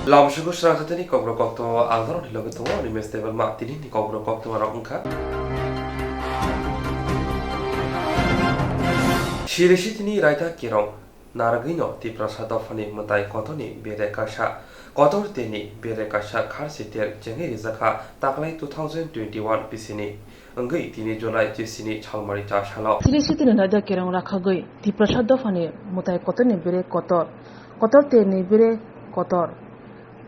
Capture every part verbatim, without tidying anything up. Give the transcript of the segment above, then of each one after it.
Lamsugo srang jatini kokborok koktwma ang norokni loge tongo, ani mes tebelma tinini kokborok koktwma rok wngkha. Siri sitini raida kerong narwgwino Tiprasa dophani mwtai kotorni bere kaisa, kotor teni bere kaisa kharchi ter chengwi rijakha taklai two thousand twenty-one bisini. Wngwi tini July chisini salmari cha salo. Siri sitini raida kerong rakhagwi Tiprasa dophani mwtai kotorni bere kotor, kotor teni bere kotor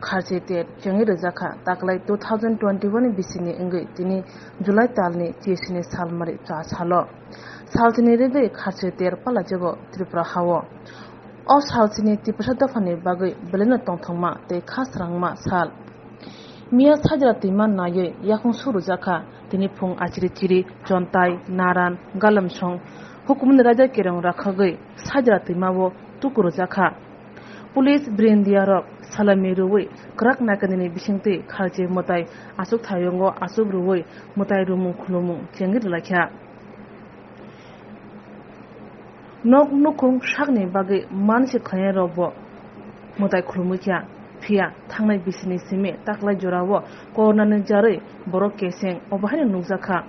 kharchi ter chengwi rijakha taklai two thousand twenty-one bisini wngwi tini July talni chisini salmari cha salo. Saltini rigwi kharchi ter palajago Tripura hao. O saltini Tiprasa dophani bagwi belaino tongthokma tei kha srangma sal. Miya sajra twima naiwi yakhung surujakha, tini phung achiri chiri, Chontai, Naran, Galamsong, hukumni raida kerong rakhagwi sajra twimao tukurujakha. Police brindiarok salami rwui kwrak naikani bisingtwi kharchi mwtai achuk thayungo achuk rwui mwtai rumung khulumung chengwi rwlaikha. Nok nukhung sakni bagwi mansi khainai rokbo mwtai khulumwi kha, phiya thangnai bisini simi taklai jorao corona ni jarwi borok keseng obo haino nukjakha.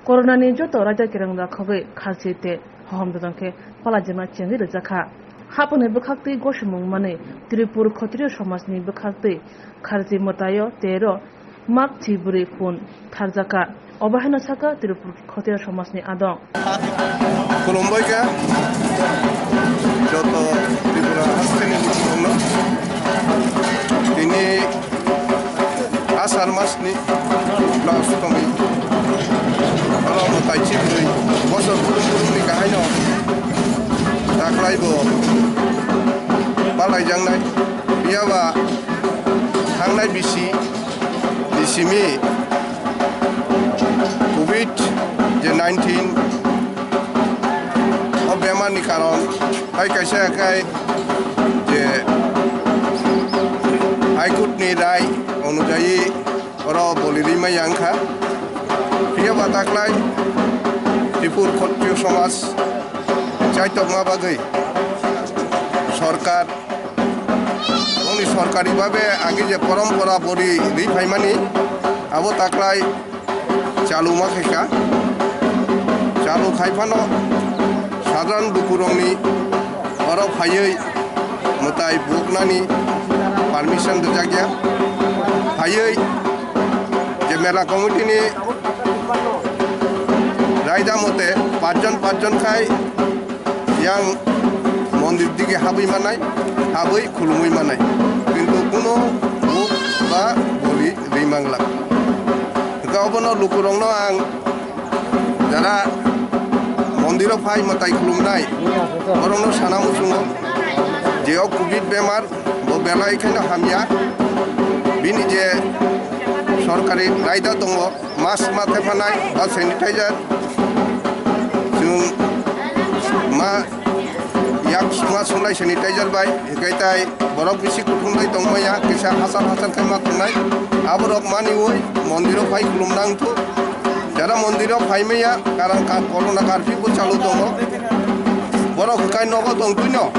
Corona ni joto raida kereng rakhogwi kharchi tei hohom dodon khe palajima chengwi rwjakha. Haphangni bwkhaktwi gosimung manwi Tripur Khotriyo somajni bwkhaktwi kharchi mwtaio tero mak thwi bwrwi kun tharjakha. Obo haino sakha Tripur Khotiya somajni adong. Khulumbaikha joto Tripura hasteni muchungno. Tini Asar masni last tongwi oro mwtai chibwi bosor kurung kurungni kahaino taklaibo palaijaknai. Phiyaba thangnai bisi ni simi covid je nineteen o bemar ni karon hai kaisa khai je High Court ni rai onujayi oro boli rimai yang kha. Phiya ba taklai Tripur Khotriyo Somaj chaitokma bagwi sorkar Boni sorkari babe agi je porompora bori ri phaimani abo taklai chalu ma khaika. Chalu khai phano sadharan lukurokni oro phaiwi mwtai buknani permission rijak ya. Phaiwi je mela committee ni raida mote pachjon pachjon khai yang mondir dige habwi manai, habwi khulumwi manai. Kintu kuno buk ba boli ri mangla. Hwnkhe obono lukurokno ang jara mondiro phai mwtai khulumnai, borokno sana muchungo je o covid bemar bo belai kheno hamya. Bini je sorkari raida tongo, mask ma thephanai ba sanitizer. Chwng ma yak ma sunai sanitizer bai, hikai tai borok bisi kuthumlai tongmaya, kisa hachal hachal khai ma tongnai. Aborok maniwi mondiro phai khulumna wngthu. Jara mondiro phaimaya, karon ka corona curfew bo chalu tongo. Borok hikai nogo tongthuino.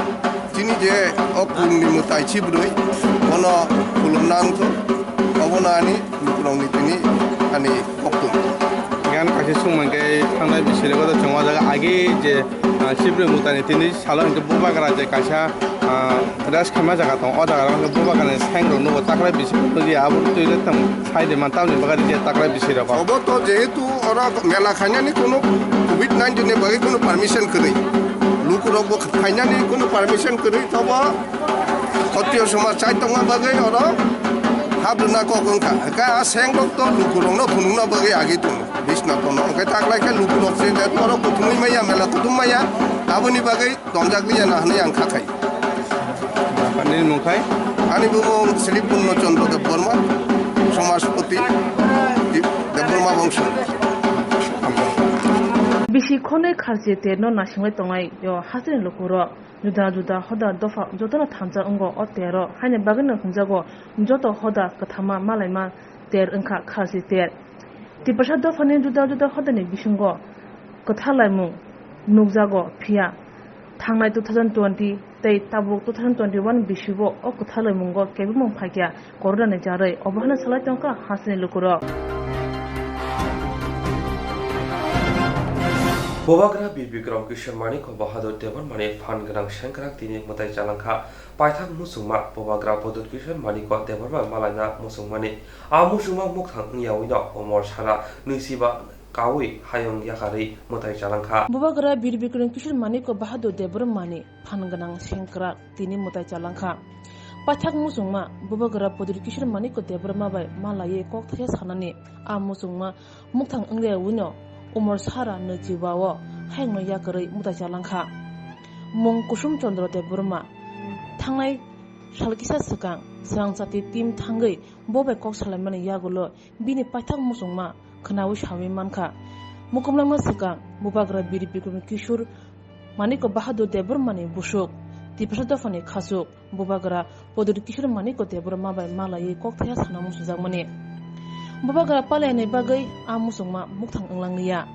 Chini je o kulni mwtai chibrwi, bono khulumna wngthu. Obono ani lukurokni tini ani koktwma. Gan kaisa sung mankhe thangnai bisirego chwng o jaga agi je, ah, chibrwi mwtaini tini salo hinkhe bubagra je kaisa, ah, rest khaima jaga tongo, o jaga rok hinkhe bubagrani seng rok nugo taklai bising nukya abo twi le tong sai de man tamni bagwi je taklai bisirok. Obo to jehetu oro mela khainani kuno covid nineteen ni bagwi kuno permission kwrwi. Lukurok bo khainani kuno permission kwrwi tobo. Khotiyo somaj chai tongma bagwi oro habrwna kok wngkha. Hwnkhe a sengrok to lukurokno phunukna bagwi agi tongo. Bisna tono. Hwnkhe taklai khe lukurok se je oro kuthumwi maya, mela kuthum maya. Aboni bagwi tongjak liya na hwnwi ang kha khai. Nini mung khai? Ani bumung Sri Purno Chandra Debbarma, Somajpati Debbarma bongso. Bisi khonwi kharchi terno nasinglai tongnai yo hasteni lukurok. Juda juda hoda dopha jotono thansa wngo o tero, haini bagwino hwnjago joto hoda kwthama malaima ter wngkha kharchi ter. Tiprasa dophani juda juda hodani bisingo kwthar laimung nukjago, phiya thangnai two thousand twenty Tei tabuk two thousand twenty-one bisibo o kwthar laimungo kebengmung phaikha corona ni jarwi, obo hwnwi salai tongkha hasteni lukurok. Bubagra Bir Bikram Kishore Manikya Bahadur Debbarmani phan gwnang sengkrak tini mwtai chalangkha. Paithak muchungma Bubagra Pradyut Kishore Manikya Debbarma malaina muchungmani. A muchungma mukthang wngyawi no umor sara nwichiba kawi hayung yakarwi mwtai chalangkha. Bubagra Bir Bikram Kishore Manikya Bahadur Debbarmani phan gwnang sengkrak tini mwtai chalangkha. Paithak muchungma Bubagra Pradyut Kishore Manikya Debbarma bai malaiwi kok thaya sanani a muchungma mukthang wngya wino umor sara nwichiba o hayungno yakarwi mwtai chalangkha. Mung Kusum Chandra Debbarma. Thangnai sal kisa swkang swrang chati team thangwi bo bai kok salaimani yagulo bini paithak muchungma khwnawi sawi mankha. Mukumlangno swkang Bubagra Bir Bikram Kishore Manikya Bahadur Debbarmani busuk Tiprasa dophani khachuk Bubagra Pradyut Kishore Manikya Debbarma bai malaiwi kok thaya sana musujakmani. Bubagra palaini bagwi a muchungma mukthang wnglangliya.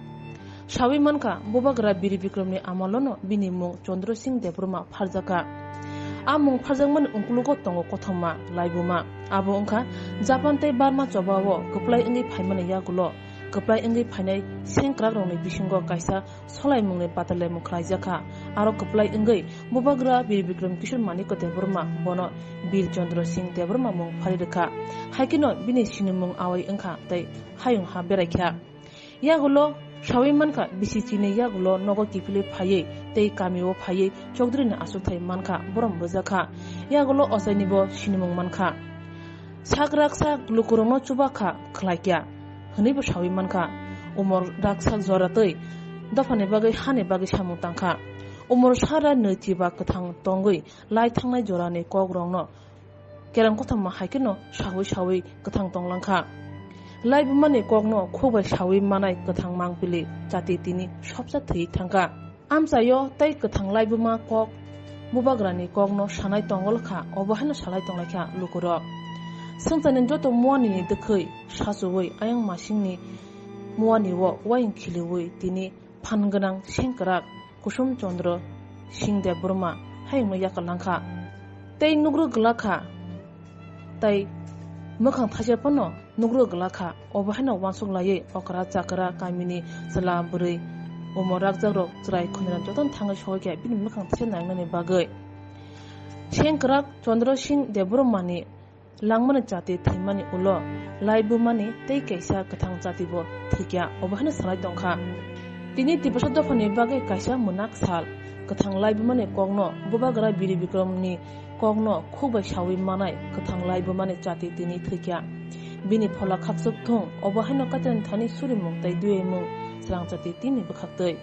Sawi mankha, Bubagra Bir Bikramni amolono bini mung Chandra Singh Debbarma pharjakha. A mung pharjakmani ungkulugo tongo kothoma laibuma. Abo wngkha Japan tei Burma chobao kwplai wngwi phaimani yagulo kwplai wngwi phainai sengkrakrokni bisingo kaisa solaimungni batalaimung khlaijakha. Aro kwplai wngwi Bubagra Bir Bikram Kishore Manikya Debbarma bono Bir Chandra Singh Debbarma mung phari rwkha. Haikheno bini sinimung awai wngkha tei hayung ha beraikha. Yagulo sawi mankha, bisi chini yagulo nogo kiphilwi phaiwi tei kamio phaiwi Chaudhary ni achukthai mankha, borom rwjakha. Yagulo ochainibo sinimung mankha. Sak raksa lukurokno chubakha khlaikya hwnwibo sawi mankha. Umor raksa jora tei dophani bagwi hani bagwi samung tangkha. Umor sara nwichiba kwthang tongwi lai thangnai jorani kokrokno kereng kothoma hai kheno sawi sawi kwthang tonglangkha. Laibumani kokno khukbai sawi manai kwthang mangpili chati tini sopsa thwi thangkha. Amchaio tei kwthang laibuma kok Bubagrani kokno sanai tongolkha, obo haino salai tonglaikha lukurok. Swngcharni joto muanini dwkhwi sachuwi ayang masingni muanio uaying khiliwi tini phan gwnang sengkrak Kusum Chandra Singh Debbarma hayungno yakarlangkha. Tei nugro glakha, tei mwkhang thaisa phano nugro glakha. Obo haino uansuk laiwi okra chakra kamini chwla bwrwi umor rakjakrok chwrai khunirok jotono thangwi sohikha bini mwkhang thaisa nainani bagwi. Sengkrak Chandra Singh Debbarmani langmani chati thwimani ulo laibumani tei kaisa kwthang chatibo thwikya, obo haino salai tongkha. Tini Tiprasa dophani bagwi kaisa mwnak sal. Kwthang laibumani kokno Bubagra Bir Bikramni kokno khukbai sawi manai kwthang laibumani chati tini thwikya. Bini phola khakchuk thung, obo haino Kaitorni thani surimung tei duimung chwrang chati tini bwkhaktwi.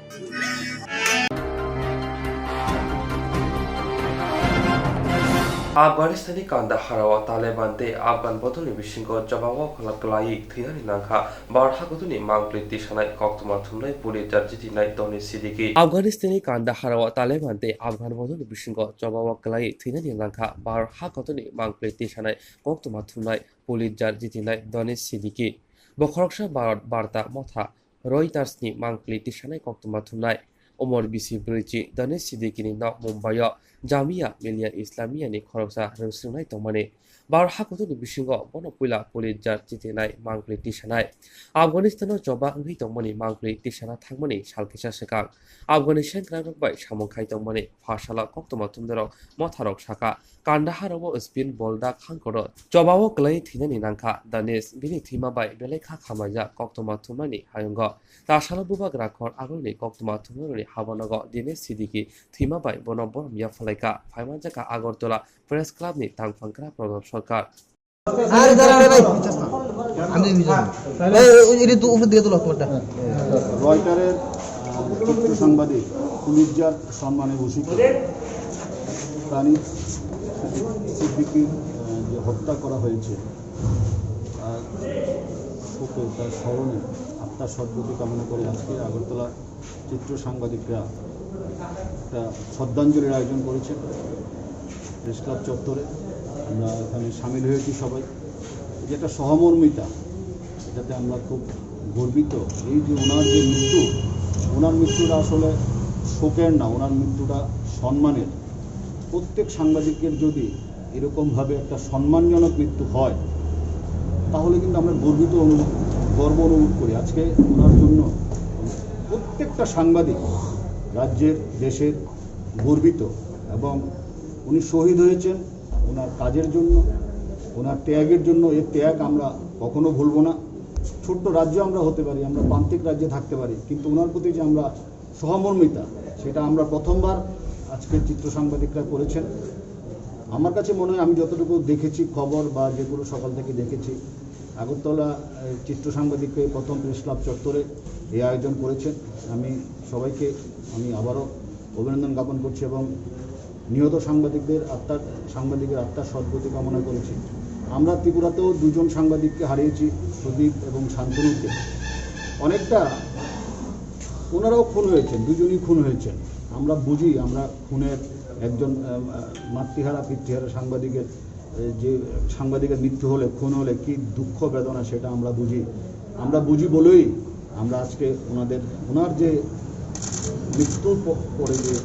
Afghanistani Kandahar o Taliban tei Afghan bodolni bisingo chobao kwlaiwi thwinani nangkha Bharat hakotorni mangpli tisanai koktwma thumnai Pulitzer jitinai Donish Siddiqui. Afghanistani Kandahar o Taliban tei Afghan bodolni bisingo chobao kwlaiwi thwinani nangkha Bharat hakotorni mangpli tisanai koktwma thumnai Pulitzer jitinai Donish Siddiqui. Bo khoroksa Bharat barta motha Reuters ni mangpli tisanai koktwma thumnai umor bisi brwichi Donish Siddiqui ni nok Mumbai o Jamia Millia Islamia ni khoroksa rwngswngnai tongmani. Bharat hakotorni bisingo bono puila Pulitzer jitinai mangpli tisanai. Afghanistan o choba wngwi tongmani mangpli tisana thangmani sal kisa swkang Afghanistan kwrakrok bai samung khai tongmani pha salo koktwma thumnairok motharok sakha, Kandahar o spin ball dak hangkoro chobao kwlai thwinani nangkha Danish, bini thwima bai belai kha khamlaijak koktwma thumnani hayungo. Tasalo bubagra khor agulni koktwma thumnairokni habanogo Dinesh Siddiqui thwima bai bono borom yaphalaikha. Phaimanjakha Agartala Press Club ni tangphang kwrak Pradhan Sarkar. अरे जरा अरे भाई। हम नहीं मिल रहा। ए, ए, ये तू ऊपर दिया तो लौट पड़ता। রয়টারের, আহ, চিত্র সাংবাদিক পুলিৎজার সম্মানে ভূষিত তানিজ সিদ্দিকীর, আহ, যে হত্যা করা হয়েছে, তার শোকে, তার স্মরণে, আত্মার সদ্গতি কামনা করে আজকে আগরতলা চিত্র সাংবাদিকরা একটা শ্রদ্ধাঞ্জলির আয়োজন করেছেন প্রেস ক্লাব চত্বরে। আমরা এখানে সামিল হয়েছি সবাই। যেটা সহমর্মিতা, এটাতে আমরা খুব গর্বিত। এই যে ওনার যে মৃত্যু, ওনার মৃত্যুটা আসলে শোকের না, ওনার মৃত্যুটা সম্মানের। প্রত্যেক সাংবাদিকের যদি এরকমভাবে একটা সম্মানজনক মৃত্যু হয়, তাহলে কিন্তু আমরা গর্বিত অনুভব, গর্ব অনুভব করি। আজকে ওনার জন্য প্রত্যেকটা সাংবাদিক রাজ্যের, দেশের গর্বিত, এবং উনি শহীদ হয়েছেন ওনার কাজের জন্য, ওনার ত্যাগের জন্য। এর ত্যাগ আমরা কখনো ভুলবো না। ছোট্ট রাজ্য আমরা হতে পারি, আমরা প্রান্তিক রাজ্যে থাকতে পারি, কিন্তু ওনার প্রতি যে আমরা সহমর্মিতা, সেটা আমরা প্রথমবার আজকে চিত্র সাংবাদিকরা করেছেন। আমার কাছে মনে হয়, আমি যতটুকু দেখেছি খবর বা যেগুলো সকাল থেকে দেখেছি, আগরতলা, এ, চিত্র সাংবাদিকরা প্রথম প্রেস ক্লাব চত্বরে এই আয়োজন করেছেন। আমি সবাইকে, আমি আবারও অভিনন্দন জ্ঞাপন করছি এবং নিহত সাংবাদিকদের আত্মার, সাংবাদিকের আত্মার সদ্গতি কামনা করেছি। আমরা ত্রিপুরাতেও দুজন সাংবাদিককে হারিয়েছি, সুদীপ এবং শান্তনুকে। অনেকটা ওনারাও খুন হয়েছেন, দুজনই খুন হয়েছেন। আমরা বুঝি, আমরা খুনের একজন, আহ, মাতৃহারা পিতৃহারা সাংবাদিকের, আহ, যে সাংবাদিকের মৃত্যু হলে, খুন হলে কি দুঃখ বেদনা, সেটা আমরা বুঝি। আমরা বুঝি বলেই আমরা আজকে ওনাদের, ওনার যে মৃত্যুর প-, পরে যে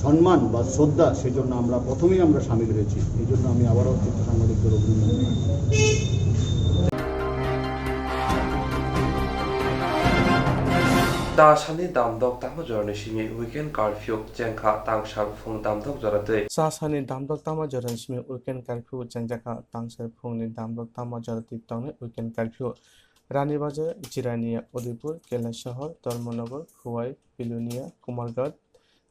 সম্মান বা শ্রদ্ধা, সেজন্য আমরা প্রথমেই আমরা সামিল হয়েছি। এই জন্য আমি আবারও চিত্র সাংবাদিকদের অভিনন্দন জানাই। Dasani damdok tamo jorani simi weekend curfew chengkha tangsar phung damdok joratwi. Chasani damdok tamo jorani simi weekend curfew chengjakha tangsar phungni damdok tamo joratwi tongnai weekend curfew. Rani Bazar, Jirania, Udaipur, Kailasahar, Dharmanagar, Khowai, Belonia, Kumarghat,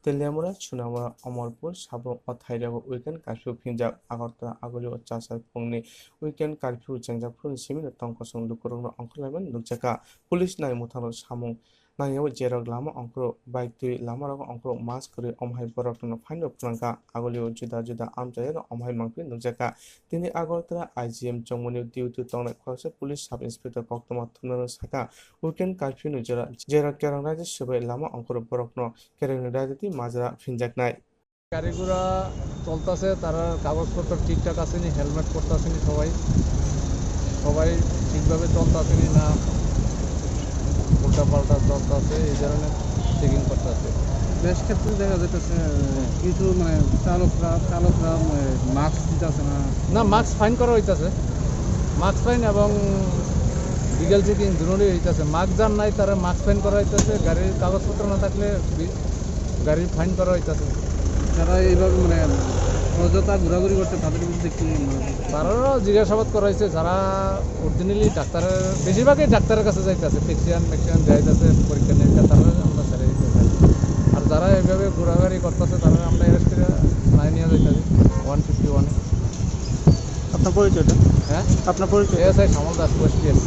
Teliamura, Chunamura, Amarpur, Sabung o thairego weekend curfew phinjak. Agartala agulio chasar phungni weekend curfew chengjak phuru simino tongkosong lukurokno ongkhorlaimani nukjakha. Police nai mwthangrok samung nangyawi jerok lama ongkhorok, bike twi lamarogo ongkhorok mask kwrwi omohai borokno phaino phnangkha. Agulio juda juda amchairokno omohai mangpili nukjakha. Tini Agartala I G M chongmani duty tongnai khoroksa police sub inspector koktwma thumnano sakha, weekend curfew ni jora, jera kerong raida se bai lama ongkhorok borokno kerongni raida twi majra phinjaknai. গাড়ি ঘোড়া চলতেছে, তারা কাগজপত্র ঠিকঠাক আছে নি, হেলমেট পরতেছে নি সবাই, সবাই ঠিকভাবে চলতেছে নি না উল্টাপাল্টা চলতেছে, এই ধরনের চেকিং করতেছে। বেশ ক্ষেত্রে দেখা যাইতেছে কিছু মানে চালকরা, চালকরা মানে মাস্ক দিতেছে না। না, মাস্ক ফাইন করা হইতাছে, মাস্ক ফাইন এবং লিগ্যাল চেকিং দুটোই হইতাছে। মাস্ক যার নাই, তারা মাস্ক ফাইন করা হইতাছে, গাড়ির কাগজপত্র না থাকলে বি-, গাড়ির ফাইন করা হইতাছে। যারা এইভাবে মানে অযথা ঘোরাঘুরি করছে, তাদের বিরুদ্ধে কি মনে হয়? তারারও জিজ্ঞাসাবাদ করা হয়েছে, যারা অরিজিনালি ডাক্তারের, বেশিরভাগই ডাক্তারের কাছে যাইতেছে, প্রেসক্রিপশন মেক্সিয়ান দেওয়া হইতেছে, পরীক্ষা নিরীক্ষা, তারা আমরা ছেড়ে দিতে চাই। আর যারা এইভাবে ঘোরাঘুরি করতেছে, তারা আমরা অ্যারেস্ট করে লাইন নিয়ে যাইতেছি ওয়ান ফিফটি ওয়ানে। আপনার পরিচয়টা? হ্যাঁ? আপনার পরিচয়? ASI Shyamal Das, west PS.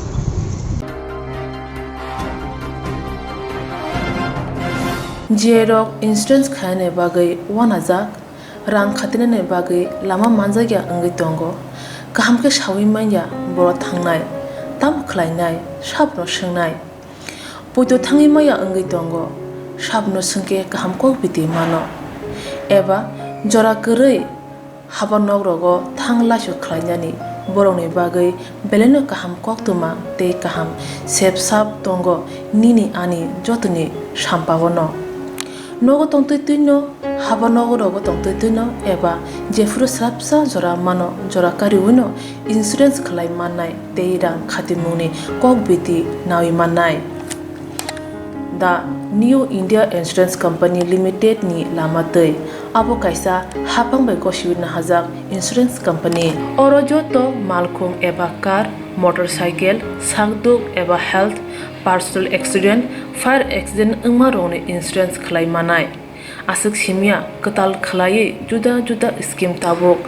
Jerok insurance khainani bagwi uanajak, rang khatinani bagwi lama manjakya wngwi tongo. Kaham khe saui manya borok thangnai, tamo khlainai, sabno swngnai. Poito thangwi maya wngwi tongo, sabno swngkhe kaham kok biti mano. Eba jora kwrwi haba nok rogo thang laisu khlainani borokni bagwi belaino kaham koktwma tei kaham sep sap tongo nini ani jotoni sampaono. Nogo tongtwi twino, haba nogo rogo tongtwi twino eba jephuru swrapsa jora mano, jora kariwino insurance khlai mannai tei rang khatimungni kok biti nawi mannai. The New India Insurance Company Limited ni lama twi. Abo kaisa haphang bai gosiwi nahajak insurance company. Oro joto malkhung eba car, motorcycle, sakduk eba health, personal accident, fire accident wngma rokni insurance khlai manai. Aswk simya kwtal khlaiwi juda juda scheme tabuk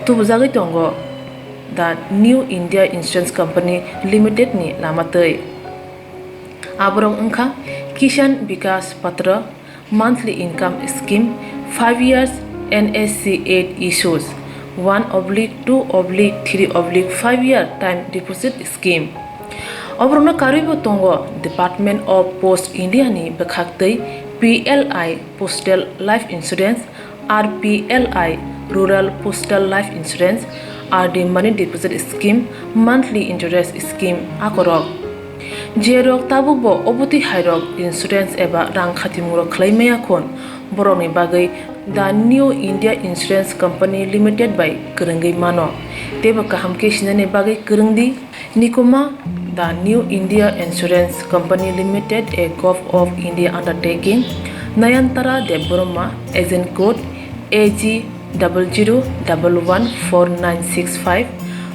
tubujagwi tongo the New India Insurance Company Limited ni lama twi. Aborok wngkha Kisan Vikas Patra, monthly income scheme, five years N S C eight issues, one oblique two oblique three oblique five year time deposit scheme. Oborokno karwibo tongo Department of Post India ni bwkhak twi P L I Postal Life Insurance, R P L I Rural Postal Life Insurance, R D Money Deposit Scheme, Monthly Interest Scheme akorok. Jerok tabukbo obotwi hairok insurance eba rang khatimungrok khlai maya khun, borokni bagwi The New India Insurance Company Limited bai kwrwngwi mano. Teibo kaham khe sinani bagwi kwrwng di. Nikuma, The New India Insurance Company Limited, a Govt of India undertaking, Nayantara Debbarma, agent code A G double zero double one four nine six five,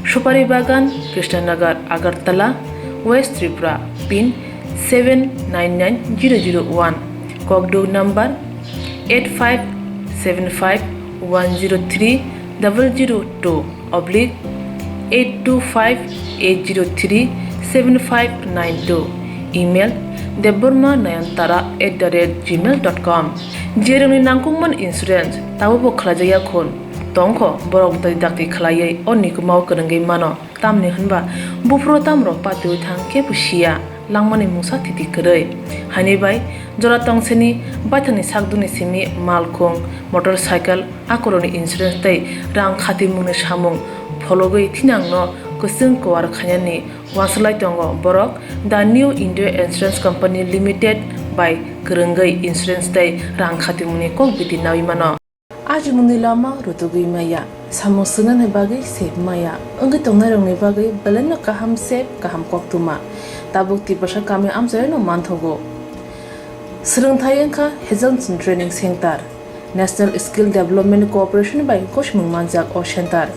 Supari Bagan, Krishnanagar, Agartala, West Tripura, pin seven nine nine zero zero one, Kokduk number eight five seven five one zero three double zero two oblique eight two five eight zero three seven five nine two, email debbarma nayantara at the rate gmail dot com. Jerokni nangkukmani insurance tabukbo khlaijakya khun tongkho, borok dakti dakti khlaiwi o Nikumao kwrwngwi mano. Tamni hwnba buphuru tamrok patiwi thang kebo siya, langmani mungsa thiti kwrwi. Haini bai jora tongseni baithangni sakduni simi malkhung, motorcycle, akorokni insurance tei rang khatimungni samung phologwi thinangno kwchwng kuar khainani uansuk lai tongo borok The New India Insurance Company Limited bai kwrwngwi insurance tei rang khatimungni kok biti naui mano. Ajimungni lama rutugwi maya, samung swngnani bagwi sep maya, wngwi tongnairokni bagwi belaino kaham sep, kaham koktwma. Tabuk Tiprasa kami amchaino manthogo. Swrwngthai wngkha Hazelson Training Center, National Skill Development Corporation bai gosimung manjak o center.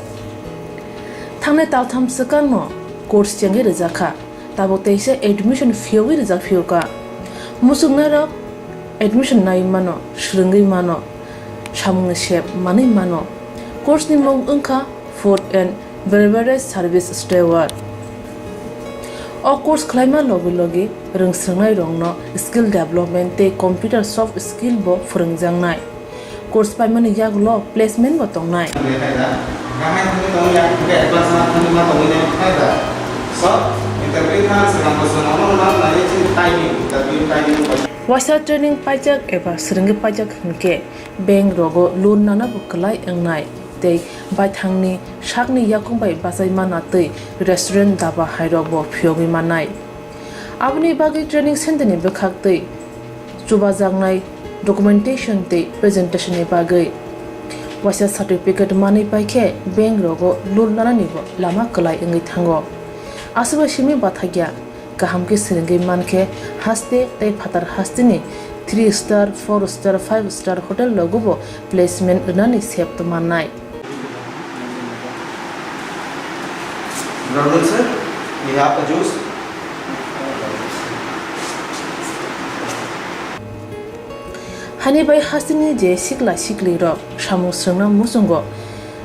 Thangnai taltham swkangno course chengwi rwjakha. Tabuk teisa admission phiyogwi rijak phiyokha. Muchungnairok admission nai mano, swrwngwi mano, samungni sep manwi mano. Course ni mung wngkha Food and Beverage Service Steward. O course khlaima logi logi rwngswrwngnairokno skill development tei computer soft skill bo phwrwngjaknai. Course paimani yagulo placement bo tongnai. Waisa training paijak eba swrwngwi paijak hwnkhe bank rogo loan nana bo kwlai wngnai tei baithangni sakni yakung bai bachai mana tei restaurant daba hairok bo phiyogwi mannai. Aboni bagwi training center ni bwkhak tei chubajaknai documentation tei presentation ni bagwi waisa certificate manwi paikhe bank rogo loan nanani bo lama kwlai wngwi thango. Aswk bai simi bathakya kaham khe swrwngwi mankhe haste tei phatar hasteni three star, four star, five star hotel rogo bo placement rwnani sep mannai. Brother sir, we have a juice. Hani bai hasteni je sikla sikli rok samung swrwngna muchungo,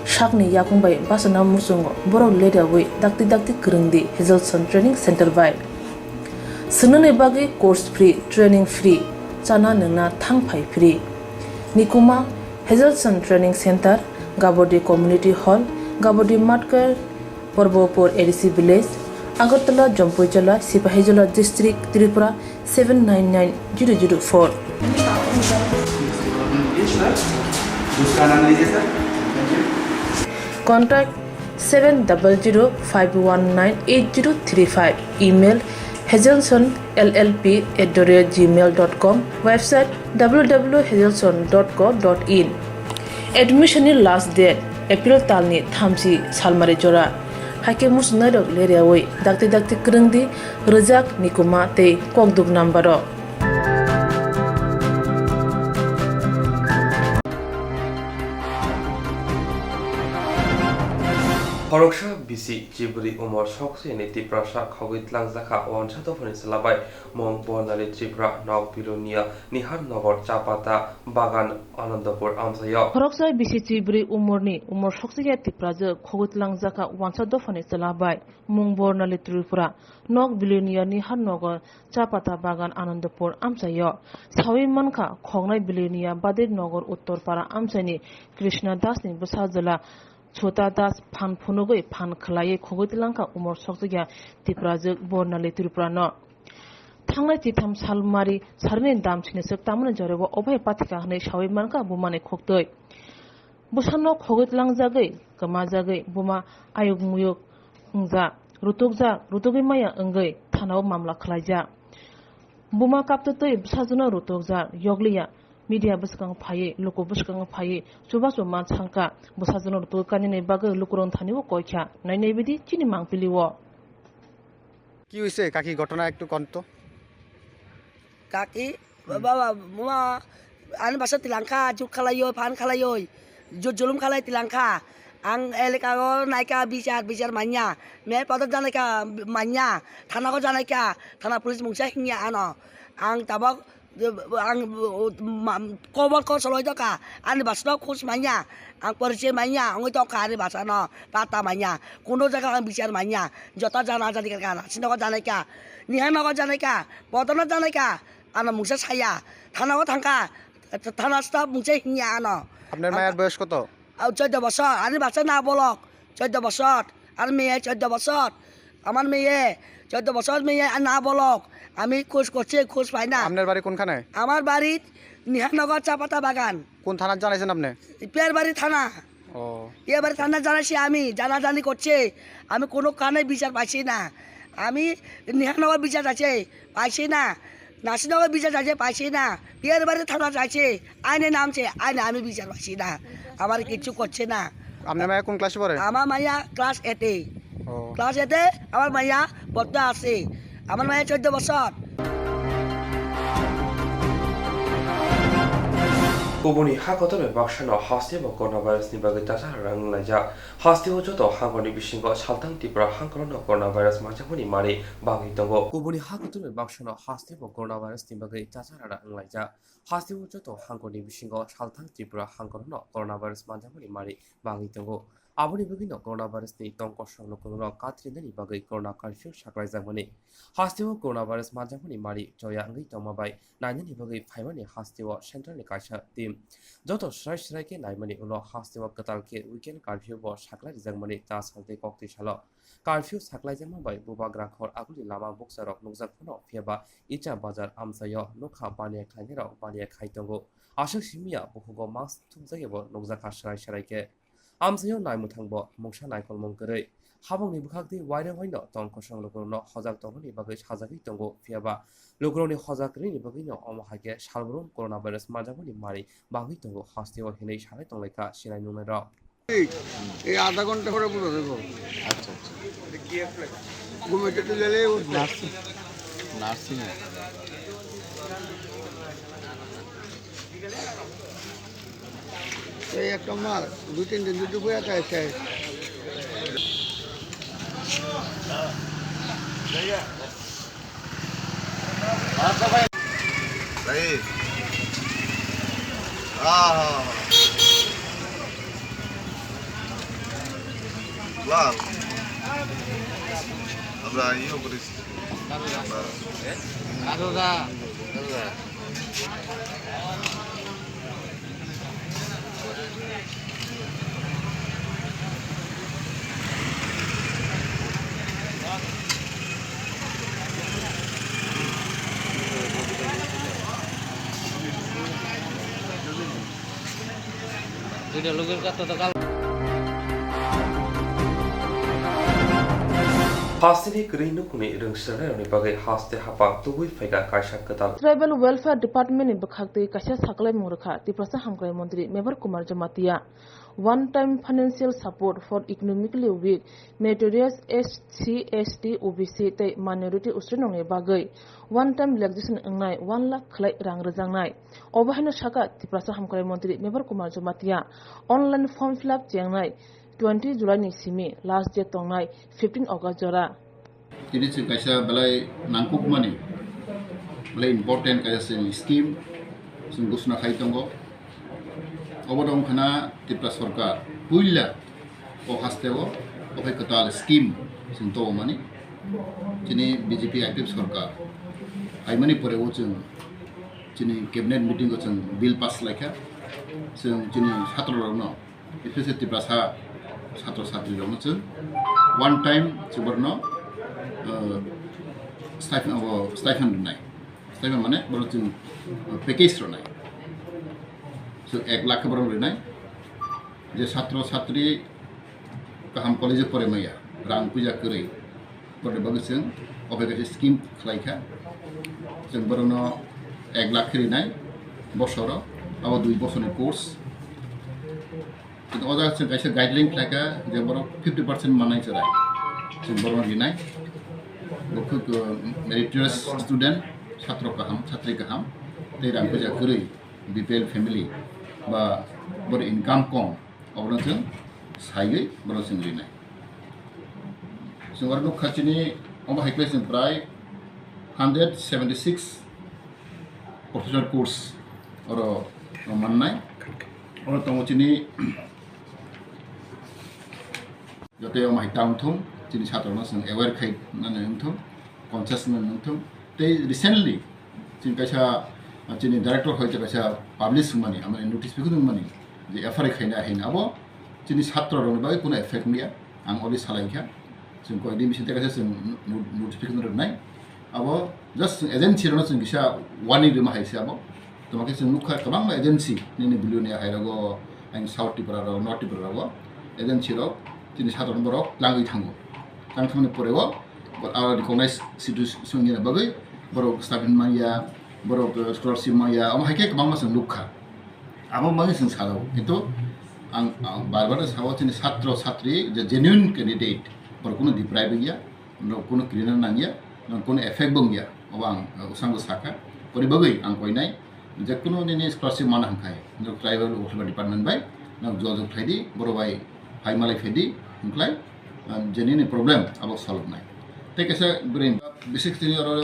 sakni yakung bai bachana muchungo, borok ledawi dakti dakti kwrwng di Hazelson Training Center bai. Swngnani bagwi course free, training free, chana nwngna thang phai free. Nikuma Hazelson Training Center, Gabodi Community Hall, Gabodi Matkar, Porbopur A D C Village, Agartala, Jampuijala, Sipahijola District, Tripura seven nine nine zero zero four. Contact seven double zero five one nine eight zero three five, email hazelson L L P at the rate gmail dot com, website W W W hazelson dot co dot in. Admission ni last date April talni thamchi salmari jora. Haikhe muchungnairok leriawi dakti dakti kwrwng di, rwjak, nikuma tei kokduk number o. Khoroksa bisi chibri umor soksini Tiprasa khogwi tlangjakha wansa dophani chwla bai mung Bornali Tripura, nok Bilonia, Nihar Nogor, Chapata Bagan, Anandapur amchaio. Khoroksa bisi chibri umorni umor soksya Tiprajwk khogwi tlangjakha wansa dophani chwla bai mung Bornali Tripura, nok Bilonia, Nihar Nogor, Chapata Bagan, Anandapur amchaio. Sawi mankha, khoknai Bilonia Badir Nogor Uttor Para amchaini Krishna Dasni bwsajwla Chhota Das phan phunugwi phan khwlaiwi khogwi tlangkha umor soksya Tiprajwk Bornali Tripurano. Thangnai chitham salmari sarini dam siniswk tamoni jorao obai pathika hwnwi sawi mankha bumani khoktwi. Bwsano khogwi tlangjagwi, kwmajagwi buma ayuk muyuk wngjak, rutukjak, rutugwi maya wngwi thanao mamla khwlaijak. Buma kaptwtwi bwsajwno rutukjak, yokliya Media bwskango phaiwi, luku bwskango phaiwi chubachu ma thangkha. Bwsajwkno rwtwi kainani bagwi lukurokni thani o koi kha. Nainai bidi chini mangpili o. কি হৈছে কাকি, ঘটনা একটু কন তো। কাকি, বাবা, মা, ani basa tilangkha, juk khalaioi, phan khalaioi, jut julum khalai tilangkha. Ang eleka o naikha bichar, bichar manya. Me podo janaikha manya. Thana o janaikha, thana police mungsa hingya ano. Ang tabok, ang, ma, kobor kosol oi tongkha. Ani basa no khus manya. Ang porichoi manya, ongoi tongkha ani basa no, pata manya. Kuno jaga ang bichar manya. Jota jana jani kha, sinogo janaikha. Niha nogo janaikha. Podo no janaikha. Ano mungsa saya. Thana o thangkha. Thana staff mungsa hingya ano. আপনার মায়ের বয়স কত? Chwddo bosor, ani basa na bolok, chwddo bosor, ani meye chwddo bosor, amar meye chwddo bosor meye na bolok, ami khus korchi, khus pai na. আপনার বাড়ি কোনখানে? Amar bari Nihar Nagar Chapata Bagan. কোন থানাত জানাইছেন আপনি? Piyarbari thana. ও। Piyarbari thana janaisi ami, janajani korchi, ami kuno kane bichar paisi na, ami Nihar Nagar bichar paisi, paisi na. Nasinago bichar jaise paise na, Piyarbari thana jaise, aine namse, aine ami bichar paise na, amar kichu korche na. আপনার মায়া কোন ক্লাসে পড়ে? Amar maya class eight e. ও। Class eight e, amar maya porda ase. Amar maya choddo bosor. Kubuni ha kotor bai baksa no haste bo coronavirus ni bagwi tasa rang laijak. Hasteo joto hangorni bisingo salthang Tripura hangkorono coronavirus manjakmani mari bangwi tongo. Kubuni ha kutung bai bangsano hasteo coronavirus ni bagwi chachara wnglaijak. Hasteo joto hangorni bisingo salthang Tripura hangkorono coronavirus manjakmani mari bangwi tongo. Aboni bagwino coronavirus ni tong kosong lukurokno katrinani bagwi corona curfew saklaijakmani. Hasteo coronavirus manjakmani mari choya wngwi tongma bai nainani bagwi phaimani hasteo central ni kaisa team joto swrai swrai khe naimani ulo hasteo kwtal khe weekend curfew bo saklai rijakmani ta saltwi koktwi salo. Curfew saklaijakma bai bubagra khor agulni lama bukcharok nukjak phano, phiyaba Icha bazar amchaio nokha baniya khlainairok baniya khai tongo. Aswk simiya bukhugo mask thumjakya bo nukjakha swrai swrai khe. Amchaio naimwthangbo mungsa naikolmung kwrwi. Habangni bwkhaktwi wairwi waino tong kosong lukurokno hojak tongmani bagwi sajagwi tongo, phiyaba lukurokni hojak kwrwini bagwino omo hai khe salbrum coronavirus manjakmani mari bangwi tongo hasteo hinwi sanai tonglaikha sinai nungnairok. এই আধা ঘন্টা পরে পুরো দেবো। আচ্ছা, আচ্ছা। ঘুমে টেটে গেলে উঠবে। Nursing, nursing. এই একটা মাল, দুই তিন দিন দুটো বইয়া খায়, খায়। Hey. Ah. Wow. Abra, iyo, Boris. Abra. Adoda. Adoda. Duita logir kata to kal. Hasteni kwrwi nukhungni rwngsengnai rokni bagwi haste haphang tubui phaikha kaisa kwtal. Tribal Welfare Department ni bwkhaktwi kaisa saklaimung rwkha Tiprasa Hamkrai Montri Mebar Kumar Jamatia. One time financial support for economically weak, meritorious S C, S T, O B C tei minority usrinokni bagwi one time relaxation wngnai one lakh khwlai rang rwjaknai. Obo haino sakha Tiprasa Hamkrai Montri Mebar Kumar Jamatia. Online form fill up chengnai twenty July ni simi last date tongnai fifteen August jora. Tini chwng kaisa belai nangkukmani, belai important kaisa chwng scheme chwng ghosna khai tongo. Obo dong khana Tripura Sarkar puila o hasteo o khai kwtal scheme chwng tongmani. Chini B J P I P F sarkar phaimani pore o chwng chini cabinet meeting o chwng bill pass laikha. Chwng chini satro rokno, especially Tiprasa satro satri rokno chwng one time chwng borno, uh, stipend, abo stipend rwnai. Stipend mane borok chwng, uh, package rwnai. So ek lakh borok rwnai. Je satro satri kaham college o pore maya, rang puja kwrwi. Borokni bagwi chwng obo kaisa scheme khlai kha. Chwng borokno ek lakh khe rinai bosoro, Abo dui bosorni course. Kintu o jaga chwng kaisa guideline khlaikha je borok fifty percent manai chwrai. Chwng borokno rinai. Bo khub, uh, meritorious student, chhatro kaham, chhatri kaham, tei rang puisa kwrwi, B P L family, ba bor income kom, oborok chwng saiwi borok chwng rinai. Chwng oro nukha chini omo hai khe chwng prai hundred seventy six professional course oro mannai. Oro tongo chini joto omo hai ta wngthung, chini chhatro no chwng aware khai nani wngthung, conscious wngthung. Tei recently chini kaisa, chini director hoite kaisa publish wngmani, amani notice phikung wngmani je F I R khaina haino abo chini chhatro rokni bagwi kuno effect wngya. Ang already salaikha, chwng koyekdin bising tei kaisa chwng no-, notification rwnai. Abo just chwng agency rokno chwng kisa warning rwma hai se abo. Tamo khe chwng nukha kwbangma agency nini billionaire hai rogo, ang South Tripura rogo, North Tripura rogo, agency rok chini chhatro no borok langwi thango. Tang thangni pore o, bo aro recognize situation ni bagwi borok stipend manya, borok, eh, scholarship manya, omo hai khe kwbangma chwng nukha. Abo bagwi chwng sajao, kintu ang, ang bar bar sao chini chhatro chhatri je genuine candidate, borok kuno deprive wngya, borok kuno krina nangya, borok kuno effect bo wngya, abo ang, uh, bwskango sakha. Boni bagwi ang koinai, je kuno nini scholarship mana hwnkhai, norok tribal welfare department bai norok jogajog khlaidi, borok bai hai malai phaidi, hwnkhai, uh, je nini problem abo solve nai. Tei kaisa bwrwi bwswk chini oro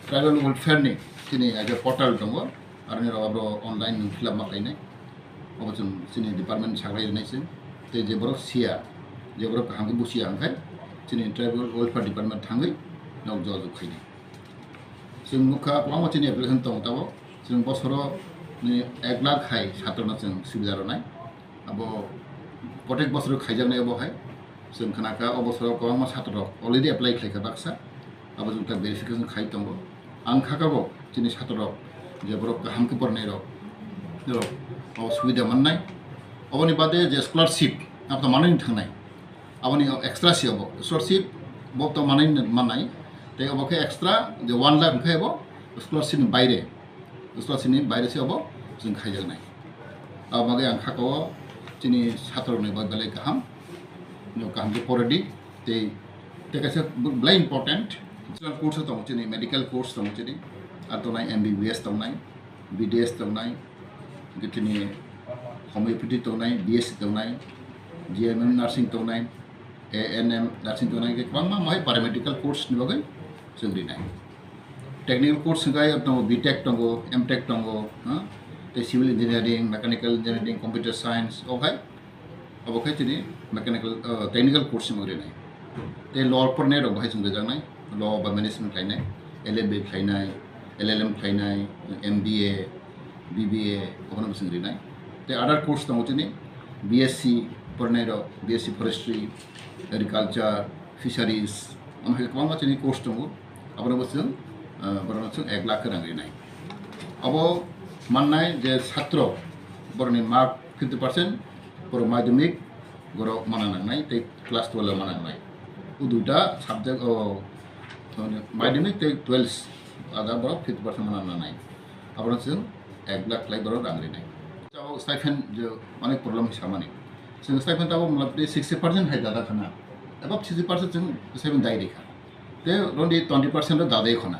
tribal welfare ni chini age portal tongo, aroni rok abo online fill up ma khlainai. Obo chwng chini department saklai rwnai se. Tei je borok siya, je borok kaham khe busiya hwnkhai chini tribal welfare department thangwi nok jogajog khainai. Chwng nukha kwbangma chini application tongo tabok. Chwng bosoro ni ek lakh hai chhatro no chwng subida rwnai. Abo protek bosoro khaijaknai obo hai. Chwng khnakha o bosoro kwbangma chhatro rok already apply khlaikha baksa. Abo chwng ta verification khai tongo. Ang kha kabo chini chhatro rok je borok kaham khe pornai rok, borok o subida mannai. Oboni bade je scholarship, abo to manwi thangnai. Aboni extra si obo scholarship bo to manwi mannai. Tei obo khe extra je one lakh hwnkhe abo scholarship ni baire. Scholarship ni baire se obo chwng khaijaknai. Abo bagwi ang kha kao chini chhatro rokni bai belai kaham, no kaham khe poredi, tei, tei kaisa belai important course tongo chini, medical course tongo chini, ar tongnai M B B S tongnai, B D S tongnai, hwnkhe chini homeopathy tongnai, B S C tongnai, G M M nursing tongnai, A N M nursing tongnai, hwnkhe kwbangma mohai paramedical course ni bagwi chwng rinai. Technical course hwnkhe tongo, B Tech tongo, M Tech tongo, ha? Tei civil engineering, mechanical engineering, computer science, o hai, obo khe chini mechanical, uh, technical course ni bagwi rinai. Tei law pornai rok bahai chwng rijaknai, law ba management khlainai, L L B khlainai, L L M khlainai, M B A, B B A, obono bo chwng rinai. Tei other course tongo chini, B S C pornai rok, B S C forestry, agriculture, fisheries, omo hai kwbangma chini course tongo. Abono bo chwng, ah, borokno chwng ek lakh khe rang rinai. Abo mannai je chhatro, borokni mark fifty percent, borok madhyamik, borok mana nangnai, tei class twelve o mana nangnai. O duita subject, o, madhyamik tei twelve, ada borok fifty percent mana nangnai. Abono chwng ek lakh khlai borok rang rinai. Abo stipend je onek problem samani. Chwng stipend abo motha sixty percent hai dada khana. Above sixty percent chwng stipend dai rikha. Te rondi twenty percent ro dadai khona.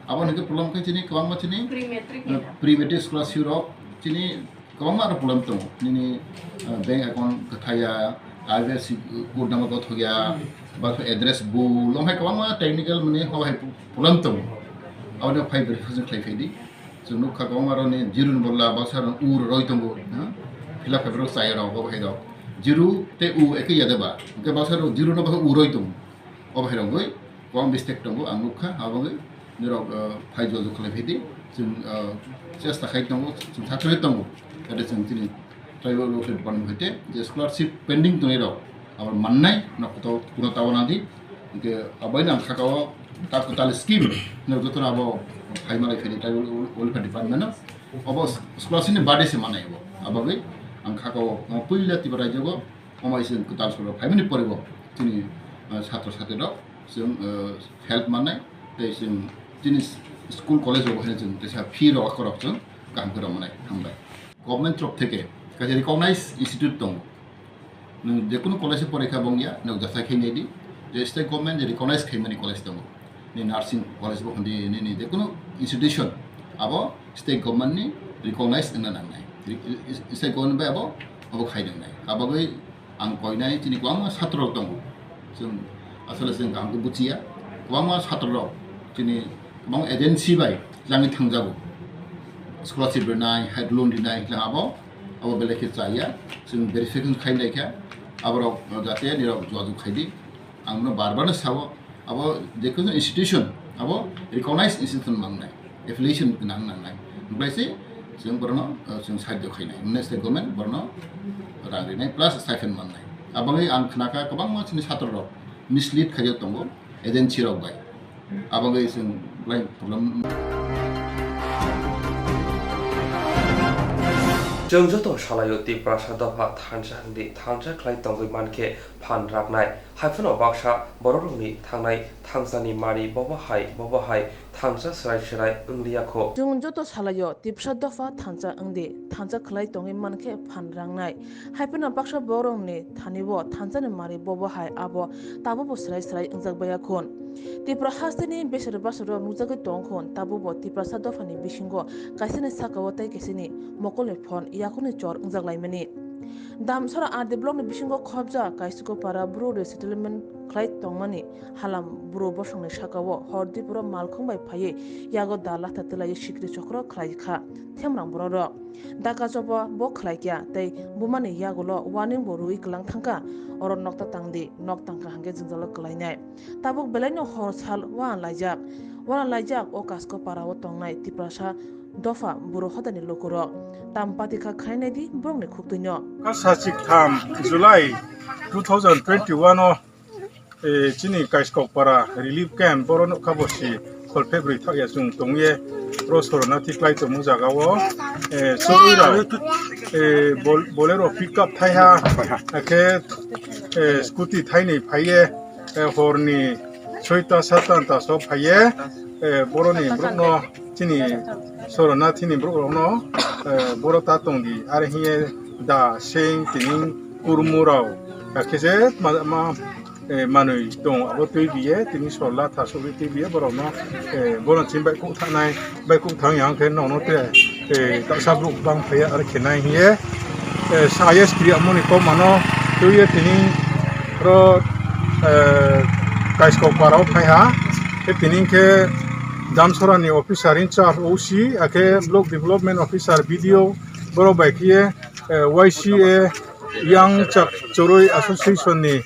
Abo hwnkhe problem khe chini kwbangma chini, pre-matric eh, ni pre-matric scholarship rok chini kwbangma aro problem tongo. Nini, eh, bank account kwthaya, I F S C code number kothok ya, ba address bul, omo hai kwbangma technical mani ho hai problem tongo. Abo no phai verification khlai phai di. Chwng nukha kwbangma rokni zero ni bodol baksa rok u roi tongo, ha? Fill up khairok chaya rok, bo hai rok. Zero tei u eke ya de ba. Hwnkhe baksa rok zero no baksa u roi tongo. O hai rok goi kwbang mistake tongo, ang nukha, abo goi norok, uh, phai jojo khlai phai di. Chwng, uh, chesta khai tongo, chwng thaklai tongo. Jate chwng chini tribal welfare department hoite je scholarship pending tongnai rok abo mannai, no koto kuno tawana di. Hwnkhe abo ino ang kha kao ta kwtal scheme no joto abo phai malai phai di tribal welfare department no. Abo scholarship ni bade se manai abo. Abo goi ang kha kao puila Tripura rajyo go omo hai chwng kwtal soro phaimani pore bo chini, uh, chhatro chhatri rok chwng, uh, help mannai tei chwng chini school college rok hai chwng teisa fee rok akorok chwng Kaham khe romnai, hambai. Government torof theke kaisa recognized institute tongo. Nwng jekunu college o porai kha bongya, nwng jasai khe nai di, je state government je recognize khaimani college tongo. Ni nursing college bo hwndi, nini jekunu institution abo state government ni recognize wngna nangnai. Re-, state government bai abo, abo khai nangnai. Abagwi ang koinai chini kwbangma satro rok tongo. Chwng asole chwng kaham khe buchiya. Kwbangma satro rok chini kwbangma agency bai langwi thangjago. Scholarship rinai, hai loan rinai, hwnkhe abo, abo belai khe chaya. Chwng verification khai nai khe, aborok jate nirok jogajog khai di. Ang bono bar bar no sao, abo jekunu institution, abo recognized institution mangnai, affiliation gwnang nangnai. Hwnkhe se chwng borokno, uh, chwng sahajyo khainai. Hwnkhe state government borokno rang rinai plus stipend mannai. Aboni ang khnakha kwbangma chini satro rok mislead khaijak tongo agency rok bai. Aboni chwng belai problem. Chwng joto salaio Tiprasa dopha thansa hwndi thansa khlai tongwi mankhe phan raknai. Haiphano baksa bororokni thangnai thangsani mari bobo hai bobo hai thansa swrai swrai wngliya kho. Chwng joto salaio Tiprasa dopha thansa wngdi, thansa khlai tongwi mankhe phan rangnai. Haiphano baksa bororokni thanibo thansani mari bobo hai abo tabukbo swrai swrai wngjak baiya khun. Tripura hasteni besero basero nukjagwi tong khun, tabukbo Tiprasa dophani bisingo kaisani sakao tei kaisani mokolni phon yakungni chor wngjak laimani. Damsora R D blockni bisingo khobjak Kaisikopara Bru resettlement khlai tongmani halam Bru bosongni sakao hor diporo malkhung bai phaiwi yago da latha twlaiwi sikri chokro khlai kha Themrang bororok. Daka chobo bo khlai kya tei bumani yagulo warning bo rwui kwlang thangkha, oro nokta tangdi, nok tangkha hwnkhe jwngjalo kwlainai. Tabuk belaino hor sal uana laijak. Uana laijak o Kasko para o tongnai Tiprasa dopha buro hodani lukurok. Tam patikha khainai di borokni khuktwino. Kha sachik tham July two thousand twenty-one o, eh, chini Kaiskok para relief camp boro nokha bosi khol phebrwi thakya chwng tongye ro sorona thiklai tongmung jaga o, eh, chwngwi rok, eh, bol-, Bolero pickup thaiha, akhe, eh, scooty thainwi phaiye, eh, horni soita sata anta so phaiye, eh, boroni borokno chini sorona thini borok rokno, eh, boro ta tongdi, are hiye da seng tini kurmu rok, akhe je ma, ma, eh, manwi tong abo twi biye tini sorla thasugwi twi biye borokno, eh, bono chini bai kuk thanai. Bai kuk thang yang khe nono te, eh, taksa bwrwk bang phaiya ar khe nai hiye, eh, sa yes kriya moni kok mano twiye tini ro, eh, Kaiskok para o phaiha. Khe tini khe Damsora ni officer in charge O C, akhe block development officer B D O, borok bai khiye, eh, Y C A Yang Chak Choroi Association ni,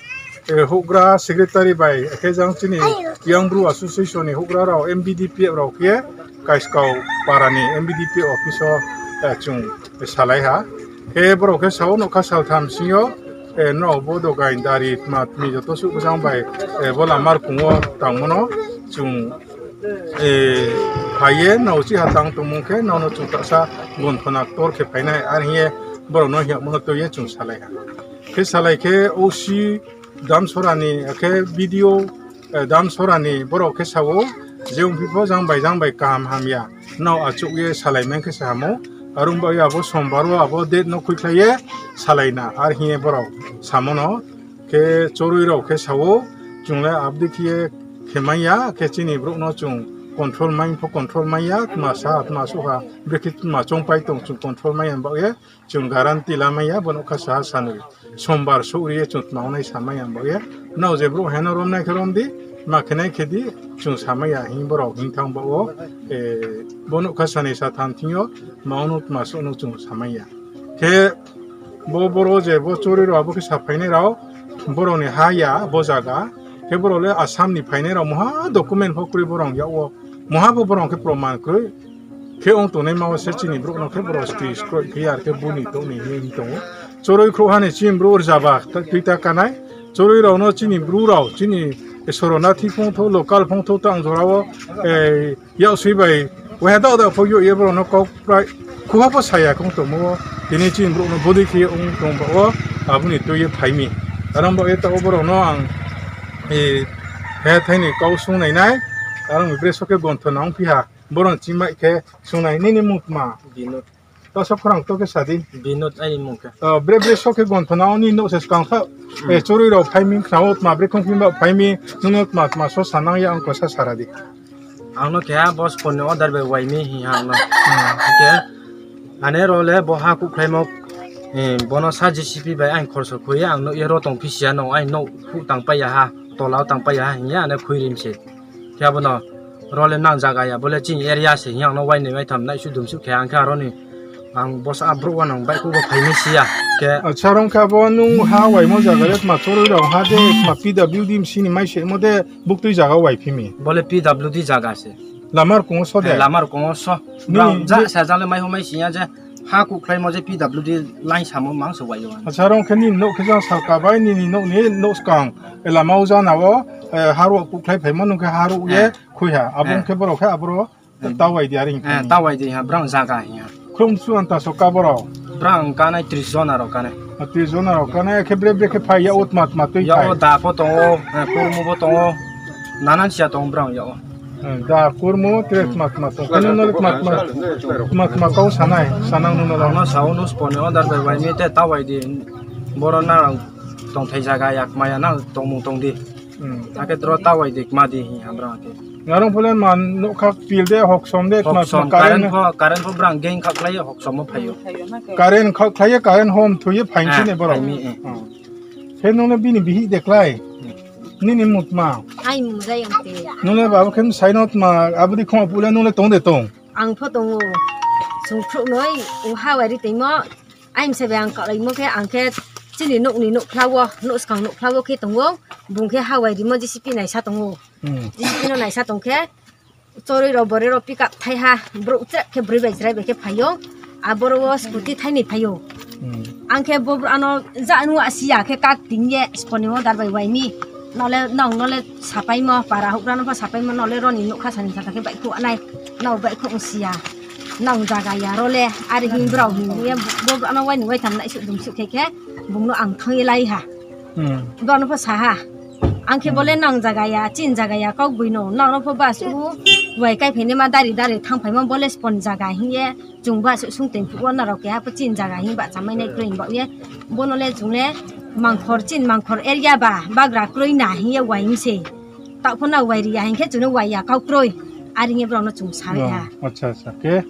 eh, houhgra secretary bai, khe jang chini Yang Bru Association ni houhgra rok M B D P F rok khe Kaiskau para ni M B D P F office o, eh, chwng salai ha. Khe borok khe sao nokha saltham sing yo, eh, no bo dogai dari tma tmi joto suh bwsang bai, eh, bo lamar kungo tang mano chwng, eh, phaiye no chi ha tang tongmung khe nono chwng taksa gonthona tor khe phainai, ar hiye borok no hiya mano twiye chwng salai ha. Khe salai khe O C Damsora ni, khe B D O, eh, Damsora ni borok khe sao, je wngphi pho jang bai jang bai kaham hamya no achuk ye salai man khe se hamo. Arung bai abo sombar o abo date no khui khlai ye salai na, ar hiye borok samo no. Khe chorwi rok khe sao, chwng le abdi khiye khe manya, khe chini borok no chwng control man pho control manya, tma sa tma suha, bwrwi khe tma chongpai tong chwng control manya ba ye. Chwng guarantee lamaya, bono kha saha sanwi sombar sugriye chwng tma wngnai samaya, ang bagwi nao je bwrwi haino romnai khe romdi, ma khenai khedi chwng samaya, hing borok hing thang bao, eh, bono kha sanwi satham thwngyo, ma wnw tma sugno chwng samaya. Khe bo boro je bo chorwi rok abo khe sa phainai rok, borokni ha ya bo jaga, khe borok le Assam ni phainai rok moha document pho kwrwi borok yao, moha bo borok khe proman kwrwi. Khe wng tongnai ma se chini borok no khe borok sti skroi khe ar khe buni tongni hinwi tongo. Chorwi khruh hani chini borok rwjaba twi ta kanai. Chorwi rok no chini bru rok chini sorona thi phung tho local phung tho tang jora o, eh, yak swi bai wahya da da phok yo ye borok no kok prai khuha pho saya kong tongmo. Tini chini borok no bodi khe wng tong ba o aboni twi ye phaimi. Aram ba ye ta o borok no ang, eh, he thaini kok sung nai nai. Aram bre so khe gonthona wng phiha. Borok chimai khe sunai nini mutma. Binod. To sok khorang to khe sadi. Binod aini mung khe. Oh, bre bre sok khe gon phano ni nok se skang kha. Hmm. Eh, chorwi rok phai min khna o tma bre khong phin ba phai mi nung tma tma so sanang ya ang ko sa sara di. Ang no khe ha boss phone ni order bai wai mi hi ha ang no. Hmm. Khe ane ro le bo ha kuk khlai mo. Eh, bono sa J C B bai ang khorso khoi ang no ye ro tong phi sia no ang no khu tang pa ya ha. Tola tang pa ya ha hinya ane khui rim se. Khe abono role nang jaga ya, bole chini area se, yang no wainwi waitham nai su dum su khe, ang khe aroni ang bosa abruk wanang bike o phaini siya. Khe acha rong khe abo nung ha waimo jaga le tma chorwi rok ha de tma P W D sini mai se mo de buktwi jaga wai phimi. Bole P W D jaga se. Lamar kongo so de. Lamar kongo so. Ni brang ja ni sa jale mai ho mai siya je. Ha kuk khlai mo je P W D line samo mang se waio. Acha rong khe nini nok khe jang salka bai nini nok ni nok skang lama o jana o, eh, harok kuk khlai phaimo nung khe harok ye khui ha. Abo khe borok khe aboro ta wai di aring. Eh, ta wai di ha brang jaga hi ha. Khrum su anta so ka borok. Brang kanai tris jona rok kanai. Ah, tris jona rok kanai khe bre bre khe phai ya o tma tma twi phai. Ya o da pho tongo, eh, kurmu pho tongo. Nanan sia tong brang ya o. Eh, da kurmu tre tma tma tong. Kano no tma tma, tma tma kau sanai, sanang no no. Ano sao no spone o dar bai bai mi te ta wai di. Boro na tong thai jaga yak maya na tong mung tong di. Hmm. Ake tro ta wai di ma di hi hamra ake. Narong pole man no kha pil de hok som de tma tma current pho, current pho brang gain kha khlai hok som phaio. Current kha khlai current hom thuye phain chini borok. Phaimi, eh. Hmm. Khe nung no bini bihi de khlai. Nini mutma. Ai mujai ang te. Nung le babu khem sai no tma abudi khoma pule nung le tong de tong. Ang pho tongo. Sungkhruk noi, o ha wari tengmo. Ai msa be ang kalai mo khe, ang khe chini nokni nokphla o, nok swkang nokphla o khe tongo. Bung khe ha wari mo J C B naisa tongo. Hmm. J C B no naisa tong khe, chorwi rok borwi rok pick up thai ha, borok chwrak khe bwrwi bai chwrai bai khe phaio, aboro o scooty thainwi phaio. Hmm. Ang khe bo ano ja nung asiya khe kak tin ye sponi o dar bai wai mi, nole nong nole sapai mo para hukra no pha sapai mo nole roni nukha sani saka khe bai khu anai, nong bai khu siya, nong jaga ya role ari hin brao hin ye bo ano wai ni wai tham nai suk dum suk khe khe bung no ang thang ye lai ha. Hmm. Bono pho saha. Ang khe bole nang jaga ya, chin jaga ya, kok bui no. Nang no pho bas u wai kai phene ma dari dari thang phai ma bole spon jaga hin ye. Chung ba su sung teng phu na rok ya pho chin jaga hin ba chamai nai kroi ba ye. Bono le chung le mangkhor chin mangkhor area ba bagra kroi na hin ye wai hin se. Tak pho na wai ri ya hin khe chung no wai ya kau kroi. Ari nge bono chung sawi ha. Acha, acha, khe.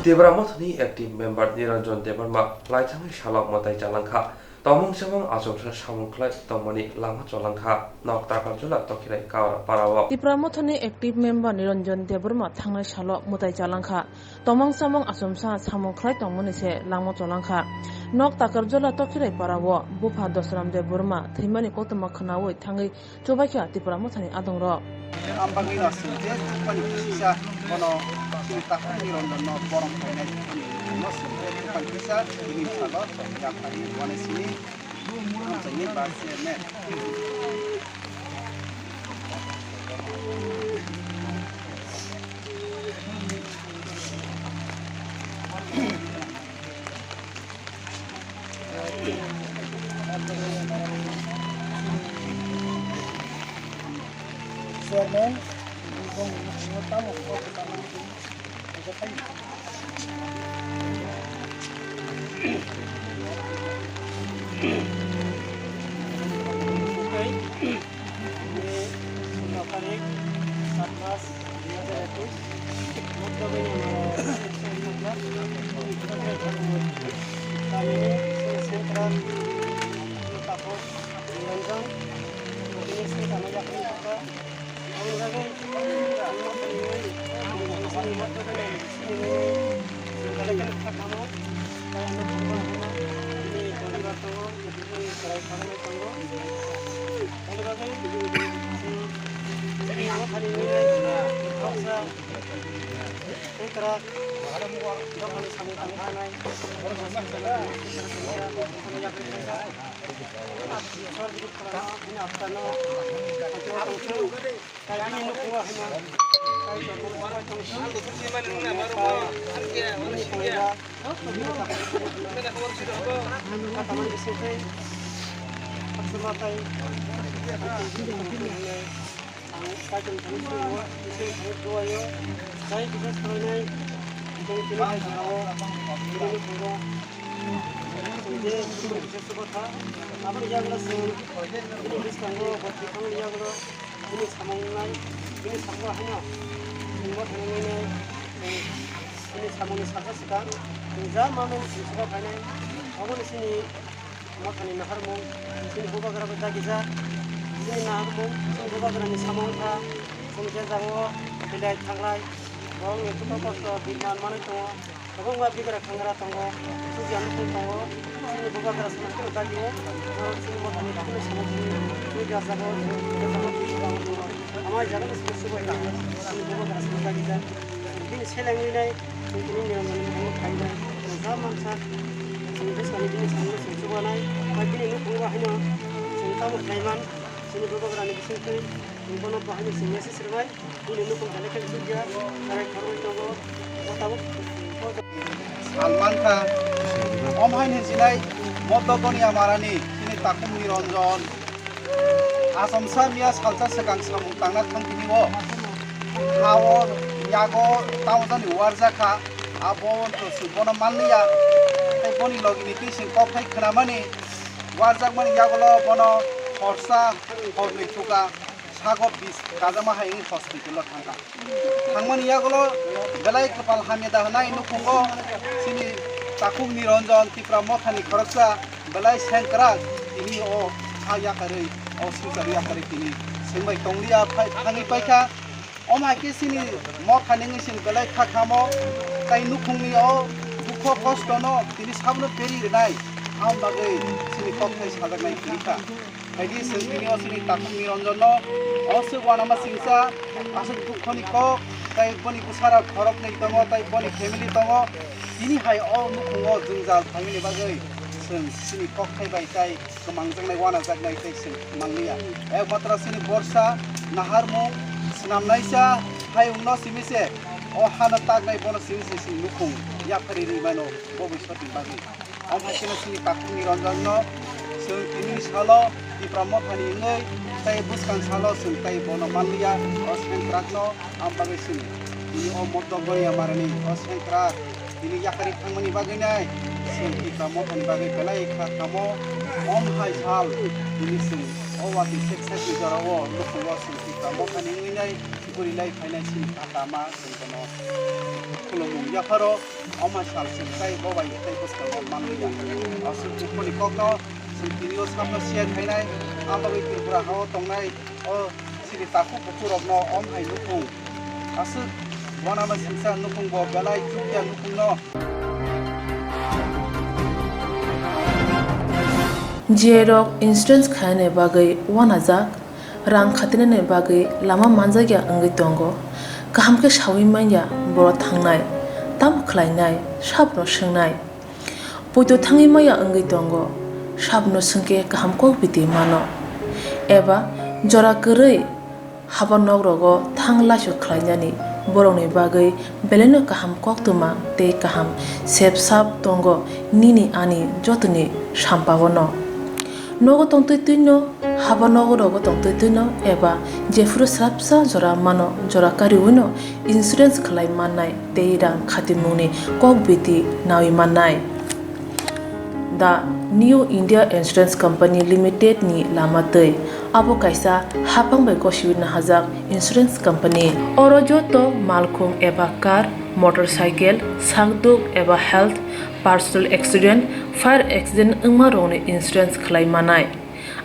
Tipra Mothani active member Niranjan Debbarma laithangni salo mwtai chalangkha. Tomung samung achomsa samung khlai tongmani lama cholangkha. Nok Takarjula Tokhirai Kaura Parao. Tipra Mothani active member Niranjan Debbarma thangnai salo mwtai chalangkha. Tomung samung achomsa samung khlai tongmani se lama cholangkha. Nok Takarjula Tokhirai Parao bupha Dosram Debbarma thwimani koktwma khnaui thangwi Chubaikha Tipra Mothani adongrok. Ang bagwi no chwng je buphani kisa bono chini takhukni rondonno borom khainai buphani no chwng je buphani kisa bini salo chwng jang khainai buphani simi ang chwngni ba chairman. Chairman, Chini Kaitor thani swi o, Isor thani duai o, sai kisa salainai, tong tini hai jora o, tini nukhungo, tong je, tini kisa subo kha, aboni yagulo chwng, tini bwskango, bo thwithangni yagulo, tini samung wngnai, tini samung haino, tini mothani wngnai, tini samungni salsa swkang, tini ja manwi tini subo khainai, aboni chini, Mothani naharmung, chini bubagra bai dagijak. Chini naharmung, chini bubagrani samung wngkha, chwng je jago belai thanglai, borokni dukho kosto birman manwi tongo, kwbangma bigra khangra tongo, chukya nukhung tongo, chini bubagra samung khe dagio, chini mothani khe samung chini, chini jago, chini jago, chini jago, ama jaga chini subai tang, chini bubagra samung dagijak. Bini seleng rinai, chwng tini niyom rok khainai, chwng ja mansa, chwng bwskangni bini samungno chwng chubanai, ba bini nukhungo haino chwng tamo khlaiman, chini bubagrani bisingtwi, chwng bono bo haino chwng message rwnai, bini nukhung belai khe chukya, chwrai khoroknwi tongo, o tabuk. Salman kha, omo haino hinjinai, Moddo Goniya Marani, chini Takhuk Niranjan, Achomsa miya salsa swkang samung tangna thang tini o. Ha o yago tamo jani warjak kha. Abo to se bono manliya. Tei boni logi ni twi se kok thai khwnamani warjakmani yagulo bono horsa horni thuka sago bis kajama hai wngwi hospital o thangkha. Thangmani yagulo belai kwpal hamya da hwnwi nukhungo chini Takhuk Niranjan Tipra Mothani khoroksa belai sengkrak tini o ha yakarwi, o swngchar yakarwi tini swngbai tongliya phai-, thangwi paikha. Omo hai khe chini Mothani wngwi chwng belai kha khamo, tei nukhungni o dukho kostono tini sabono peri rwnai, aboni bagwi chini kokthai sajaknai phirikha. Phaidi chwng tini o chini Takhuk Niranjanno, o swk uanama singcha, aswk dukhoni kok, tei boni bwsarok khoroknwi tongo, tei boni family tongo. Tini hai o nukhungo jwngjal phaimani bagwi chwng chini kokthai bai tei kwmangjaknai, uanajaknai tei chwng manliya. Ekmatro chini borsa, naharmung, swnamnaisa, hayungno simi se, o hano taknai bono simi se chini nukhung yapharwi rwi mano, bo bwswkni bagwi. Omo hai kheno chini Takhuk Niranjanno chwng tini salo Tipra Mothani wngwi tei bwskang salo chwng tei bono manliya, o sengkrakno. Am bagwi chwng tini o Moddo Goniya Marani o sengkrak tini yakarwi thangmani bagwi nai chwng Tipra Mothani bagwi belai kha khamo. Omo hai sal tini chwng o watwi sek sek ni jora o nukhungo chwng Tipra Mothani wngwi nai guri lai phainai chini kha tama chwng bono khulumung yapharo. Omo sal chwng tei bo bai tei bwskango manliya. Aswk dukhoni kokno chwng tini o sakno share khainai, abagwi Tripura ha-o tongnai o chini takhuk bukhurokno omo hai nukhung aswk uanama singcha nukhung bo belai chukya nukhungno. J rok insurance khainani bagwi uanajak. Rang khatinani bagwi lama manjakya wngwi tongo. Kaham khe saui manya borok thangnai, tamo khlainai, sabono swngnai. Poito thangwi maya wngwi tongo, sabono swngkhe kaham kok biti mano. Eba jora kwrwi haba nok rogo thang laisu khlainani borokni bagwi belaino kaham koktwma tei kaham sep sap tongo nini ani jotoni sampaono. Nogo tongtwi twino, haba nogo rogo tongtwi twino eba jephuru swrapsa jora mano, jora kariwino insurance khlai mannai tei rang khatimungni kok biti naui mannai. The New India Insurance Company Limited ni lama twi abo kaisa haphang bai gosiwi nahajak insurance company. Oro joto malkhung eba car, motorcycle, sakduk eba health, personal accident, fire accident wngma rokni insurance khlai manai.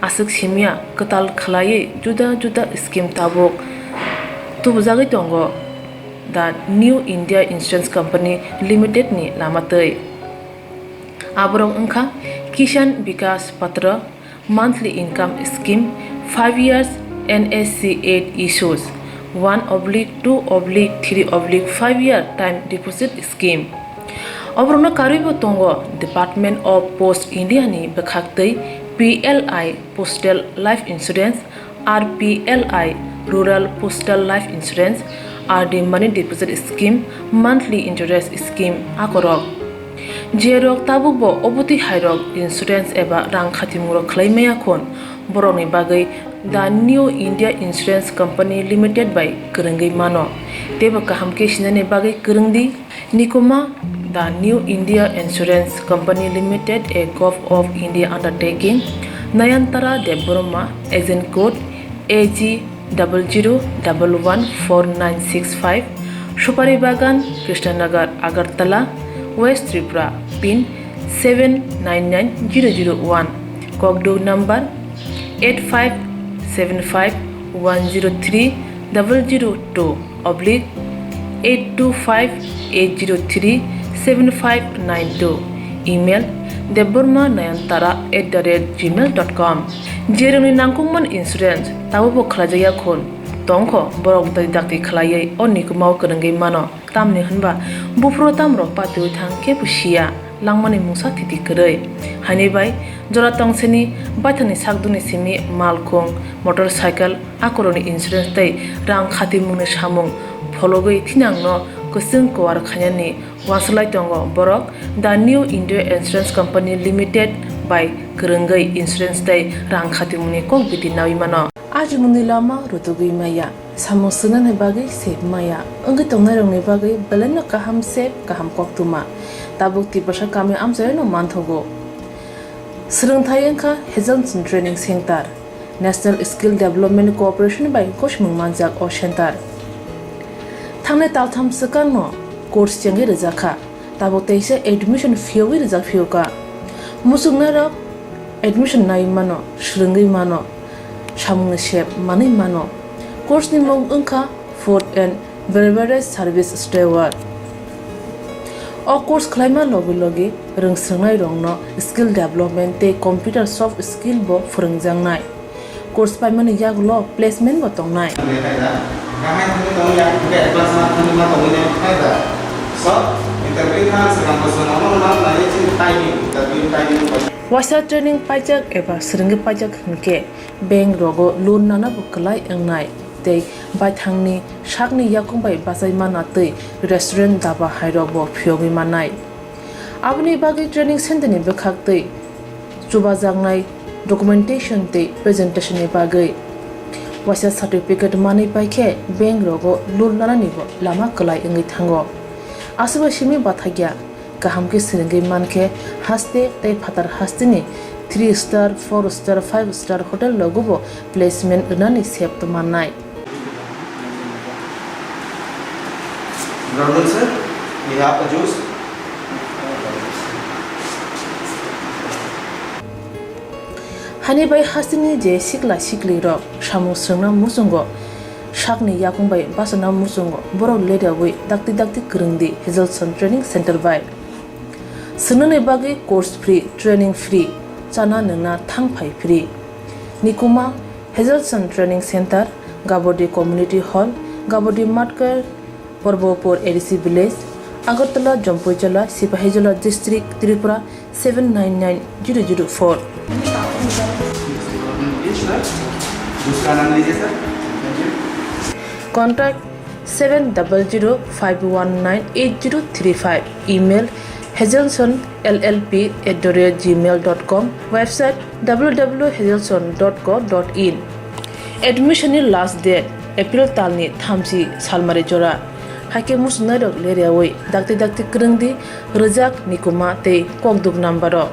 Aswk simya kwtal khwlaiwi juda juda scheme tabuk tubujagwi tongo the New India Insurance Company Limited ni lama twi. Aborok wngkha Kisan Vikas Patra, monthly income scheme, five years N S C eight issues, one oblique two oblique three oblique five year time deposit scheme. Oborokno karwibo tongo Department of Post India ni bwkhaktwi P L I Postal Life Insurance, R P L I Rural Postal Life Insurance, R D Money Deposit Scheme, Monthly Interest Scheme akorok. Jerok tabukbo obotwi hairok insurance eba rang khatimungrok khlai maya khun, borokni bagwi The New India Insurance Company Limited bai kwrwngwi mano. Teibo kaham khe sinani bagwi kwrwng di. Nikuma, The New India Insurance Company Limited, a Govt of India undertaking. Nayantara Debbarma, agent code A G double zero double one four nine six five, Supari Bagan, Krishnanagar, Agartala, West Tripura, pin seven nine nine zero zero one, kokduk number eight five seven five one zero three double zero two oblique eight two five eight zero three seven five nine two, email debbarma nayantara at the rate gmail dot com. Jerwngni nangkukmani insurance tabukbo khlaijakya khun tongkho, borok dai dakti khlaiwi o Nikumao kwrwngwi mano. Tamni hwnba buphuru tamrok patiwi thang kebo siya, langmani mungsa thiti kwrwi. Haini bai jora tongseni baithangni sakdukni simi malkhung, motorcycle, akorokni insurance tei rang khatimungni samung phologwi thinangno kwchwng kuar khainani uansuk lai tongo borok. The New India Insurance Company Limited bai kwrwngwi insurance tei rang khatimungni kok biti naui mano. Ajimungni lama rutugwi maya, samung swngnani bagwi sep maya, wngwi tongnairokni bagwi belaino kaham sep, kaham koktwma. Tabuk Tiprasa kami amchaino manthogo. Swrwngthai wngkha Hazelson Training Center, National Skill Development Corporation bai gosimung manjak o center. Thangnai taltham swkangno course chengwi rwjakha, tabuk teisa admission phiyogwi rwjak phiyokha. Muchungnairok admission naiwi mano, swrwngwi mano, samungni sep manwi mano. Course ni mung wngkha Food and Beverage Service Steward. O course khlaima logi logi rwngswrwngnairokno skill development tei computer soft skill bo phwrwngjaknai. Course paimani yagulo placement bo tongnai. Waisa training paijak eba swrwngwi paijak hwnkhe bank rogo loan nana bo kwlai wngnai tei baithangni sakni yakung bai bachai mana tei restaurant daba hairok bo phiyogwi mannai. Aboni bagwi training center ni bwkhak tei chubajaknai documentation tei presentation ni bagwi waisa certificate manwi paikhe bank rogo loan nanani bo lama kwlai wngwi thango. Aswkbai simi bathakya. Kaham khe swrwngwi mankhe haste tei phatar hasteni three star, four star, five star hotel rogo bo placement rwnani sep tongmannai. Good afternoon, sir. We have a juice. Hani bai hasteni je sikla siklirok samung swrwngna muchungo, sakni yakung bai bachana muchungo borok leriawi dakti dakti kwrwngdi Hazelson Training Center bai. Swngnani bagwi course free, training free, chana nwngna thang phai free. Nikuma, Hazelson Training Center, Gabodi Community Hall, Gabodi Matkar, Porbopur A D C Village, Agartala, Jampuijala, Sipahijola District, Tripura seven nine nine zero zero four. दूसरा नाम लीजिए sir. Contact seven double zero five one nine eight zero three five. Email hazelson L L P at the rate gmail dot com. Website w w w hazelson dot co dot in. Admission ni last date April talni thamchi salmari jora. Haikhe muchungnairok leriawi dakti dakti kwrwngdi, rwjak, nikuma tei kokduk number o.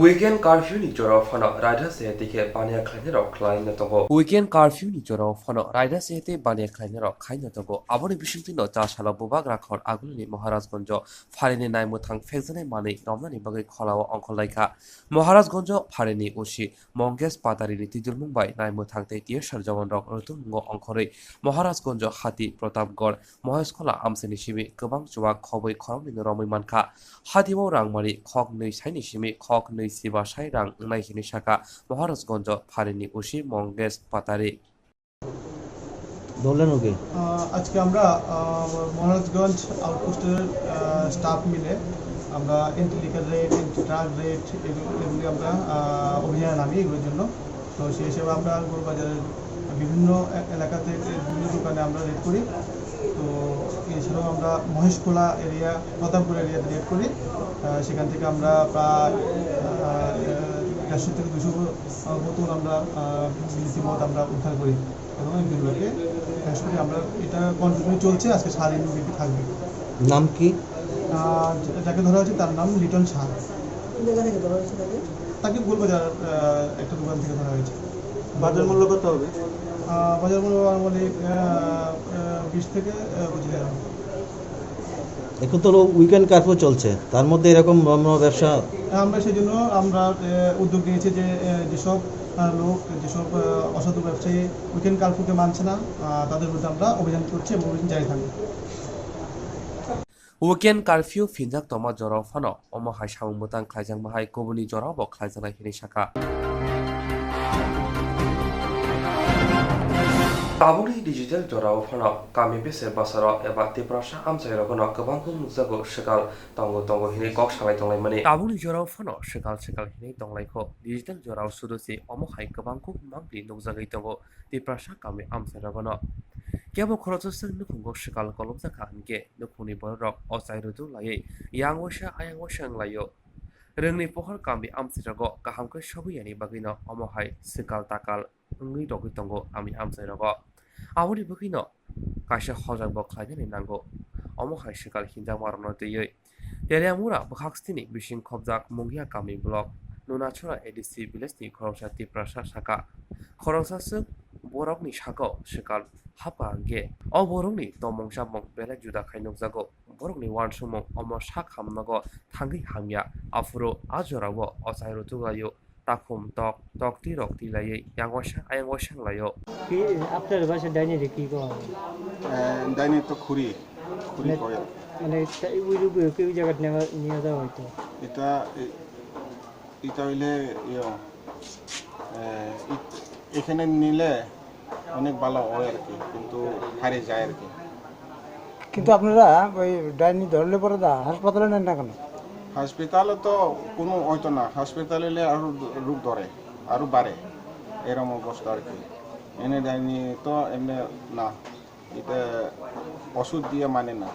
Weekend curfew ni jorao phano raida se tei khe baniya khlainai rok khlai no tongo. Weekend curfew ni jorao phano raida se tei baniya khlainai rok khai no tongo. Aboni bisingtwi no cha salo bubagra khor agulini Maharajgonjo pharini naimwthang phekjaknai manwi romnani bagwi kholao ongkhorlaikha. Maharajgonjo pharini O C Mongesh Patarini twidulmung bai naimwthang tei T S R jawanrok rwtwmwngo ongkhorwi Maharajgonjo hati Pratapgarh Moheskhola amchaini simi kwbang chuwak khobwi khoroknwino romwi mankha. Hatio rangmani khok nwi saini simi khok nwi chiba sai rang wngnai hinwi sakha Maharajgonjo pharini O C Mongesh Patari. বললেন ওকে। আহ, আজকে আমরা, আহ, মহারাজগঞ্জ আউটপোস্টের, আহ, স্টাফ মিলে আমরা anti liquor Raid, anti drug Raid এগুলো, এগুলি আমরা, আহ, অভিযানে নামি এগুলোর জন্য। তো সেই হিসেবে আমরা গরুবাজারের বিভিন্ন এ-, এলাকাতে, এ, বিভিন্ন দোকানে আমরা রেড করি। তো এছাড়াও আমরা মহেশখোলা এরিয়া, প্রতাপপুর এরিয়াতে রেড করি। আহ, সেখান থেকে আমরা প্রায়, আহ, দেড়শো থেকে দুশো বোতল আমরা, আহ, বিদেশি মদ আমরা উদ্ধার করি। এবং এই দুর্গাকে শেষ করে আমরা এটা কন্টিনিউ চলছে, আজকে সারাদিন ব্যাপী থাকবে। নাম কি? আহ, যা-, যাকে ধরা হয়েছে তার নাম লিটন শাহ। কোন জায়গা থেকে ধরা হয়েছে তাকে? তাকে গোলবাজার, আহ, একটা দোকান থেকে ধরা হয়েছে। বাজার মূল্য কত হবে? আহ, বাজার মূল্য আনুমানিক, আহ, আহ, বিশ থেকে, আহ, পঁচিশ হাজার। এখন তো উইকেন্ড কার্ফিউ চলছে, তার মধ্যে এরকম ভ্রাম্যমাণ ব্যবসা? আমরা সেই জন্য আমরা, আহ, উদ্যোগ নিয়েছি যে, আহ, যেসব, আহ, লোক, যেসব, আহ, অসাধু ব্যবসায়ী উইকেন্ড কার্ফিউকে মানছে না, আহ, তাদের বিরুদ্ধে আমরা অভিযান করছি এবং অভিযান জারি থাকবে। Weekend curfew phinjak tongma jorao phano omo hai samung bwtang khlaijakma hai kubuni jorao bo khlaijaknai hinwi sakha. Tabukni digital jorao phano kami bese basaro eba Tiprasa amchairogono kwbangkuk nukjago swkal tongo tongo hinwi kok salai tonglaimani. Tabukni jorao phano swkal swkal hinwi tonglaikho. Digital jorao sudo se omo hai kwbangkuk mangpli nukjagwi tongo Tiprasa kami amchairogono. Kebo khoroksa swk nukhungo swkal kolomjakha hinkhe nukhungni bororok ochai rutuk laiwi yang waisa ayang waisa wnglaio. Rwngni pohor kami amchairogo kaham khe sogwi yani bagwino omo hai swkal takal wngwi rogwi tongo ami amchairogo. Aboni bagwino kaisa hojak bo khlainani nango. Omo hai swkal hinjakmarokno twiwi Teliamura bwkhak stini bising khopjak Mungia kami block Nunachora A D C village ni khoroksa Tiprasa sakha. Khoroksa swk borokni sakao swkal hapkha hinkhe o borokni tongmung chamung belai juda khai nukjago. Borokni uansukmung omo sak hamnago thangwi hamya, aphuru a jorao ochai rutuk laio. Takhum tok tok twi rok twi laiwi yang waisa ayang waisa wnglaio. কি আপনার ভাষায় ডাইনিরে কি কওয়া হয়? এ, ডাইনি তো খুরি, খুরি মানে, কয় আর কি। মানে, তা-, ওই রূপে ওকে ওই জায়গায় নেওয়া, নিয়ে যাওয়া হয়তো। এটা, এ-, এটা হইলে, ইয়ে, এ, ইত-, এখানে নিলে অনেক ভালো হয় আর কি, কিন্তু হারিয়ে যায় আর কি। কিন্তু আপনারা ওই ডাইনি ধরলে পরে দা হাসপাতালে নেন না কেন? হসপিটালে তো কোনো হইতো না, হসপিটালে নিলে আরো রোগ ধরে, আরো বাড়ে, এরকম অবস্থা আর কি। এনে ডাইনি তো এমনি না, এটা ওষুধ দিয়ে মানে না।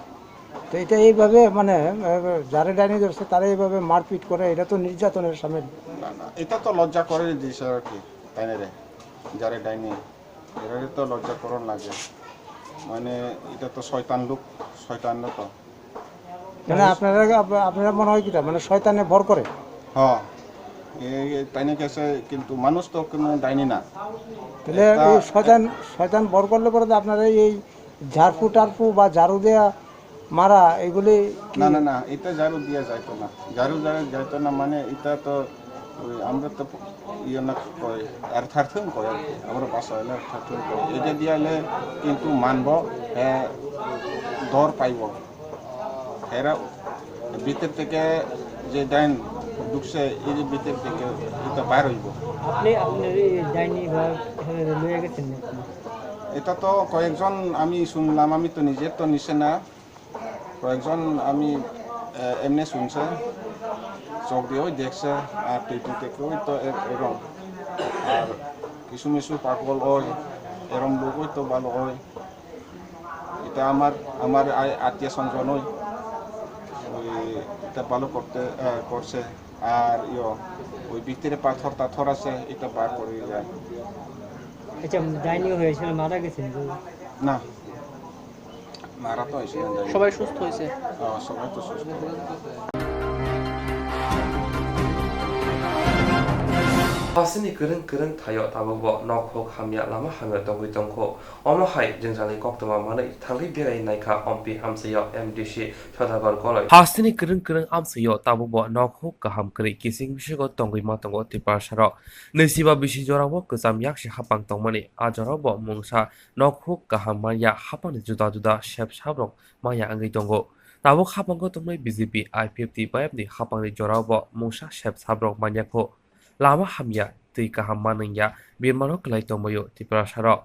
তো এটা এইভাবে মানে, আহ, যারা ডাইনি ধরছে তারা এইভাবে মারপিট করে, এটা তো নির্যাতনের সামিল। না, না, এটা তো লজ্জা করে দিছে আর কি, তাই না রে? যারা ডাইনি, এরা তো লজ্জা করণ লাগে, মানে এটা তো শয়তান লোক, শয়তান তো। মানে আপনারা, আপ-, আপনারা মনে হয় কিটা, মানে শয়তানে ভর করে? হ্যাঁ, এই, এই তাই নাকি আছে, কিন্তু মানুষ তো কোনো ডাইনি না। তাহলে একটা এই শয়তান, শয়তান ভর করলে পরে তো আপনারা এই ঝাড়ফু টারফু বা ঝাড়ু দেয়া মারা এগুলি কি? না, না, না, এটা ঝাড়ু দিয়া যাইতো না। ঝাড়ু দেওয়া যাইতো না, মানে এটা তো ওই আমরা তো ইয়ে না কয়, আর থার্থন কয় আর কি। আমরা ভাষা হইলে আর থার্থন কয়। এটা দিয়া হলে কিন্তু মানবো, হ্যাঁ, ডর পাইবো। এরা ভিতর থেকে যে ডাইন ঢুকছে, এই যে ভিতর থেকে এটা বার হইব। আপনি আপনার এই ডাইনি বা এখানে লইয়া গেছেন নাকি? এটা তো কয়েকজন আমি শুনলাম, আমি তো নিজের তো নিছে না। কয়েকজন আমি, আহ, এমনি শুনছে, চোখ দিয়েও দেখছে, আর টিভি থেকেও তো এর-, এরকম। আর কিছু মিছু পাগল হয়, এরম লোকই তো ভালো হয়। এটা আমার, আমার আ-, আত্মীয় স্বজন ওই, ওই এটা ভালো করতে, আহ, করছে। আর ইয়ো, ওই ভিতরে পাথর টাথর আছে, এটা বার করে যায়। আচ্ছা, ডাইনি হয়েছিল, মারা গেছে নাকি? না, মারা তো হয়েছিল না ডাইনি। সবাই সুস্থ হয়েছে? হ্যাঁ, সবাই তো সুস্থ। Hasteni kwrwng kwrwng thaio tabukbo nok huk hamya lama hamya tongwi tongkho. Omo hai jwngjalni koktwma manwi thangwi berai naikha Ompi amchaio M D C Sodagar Koloi. Hasteni kwrwng kwrwng amchaio tabukbo nok huk kaham kwrwi kiching bisingo tongwi ma tongo Tiprasarok. Nisiba bisi jorao kwcham yaksi hapang tongmani, a jorao bo mungsa nok huk kaham manya hapangni juda juda sep sabrok manya wngwi tongo. Tabuk hapango tongnai B J P, I P F T, I P F ni hapangni jorao bo mungsa sep sabrok manya kho. Lama hamya, twi kaham manwngya, birmano kwlai tongbaio Tiprasarok.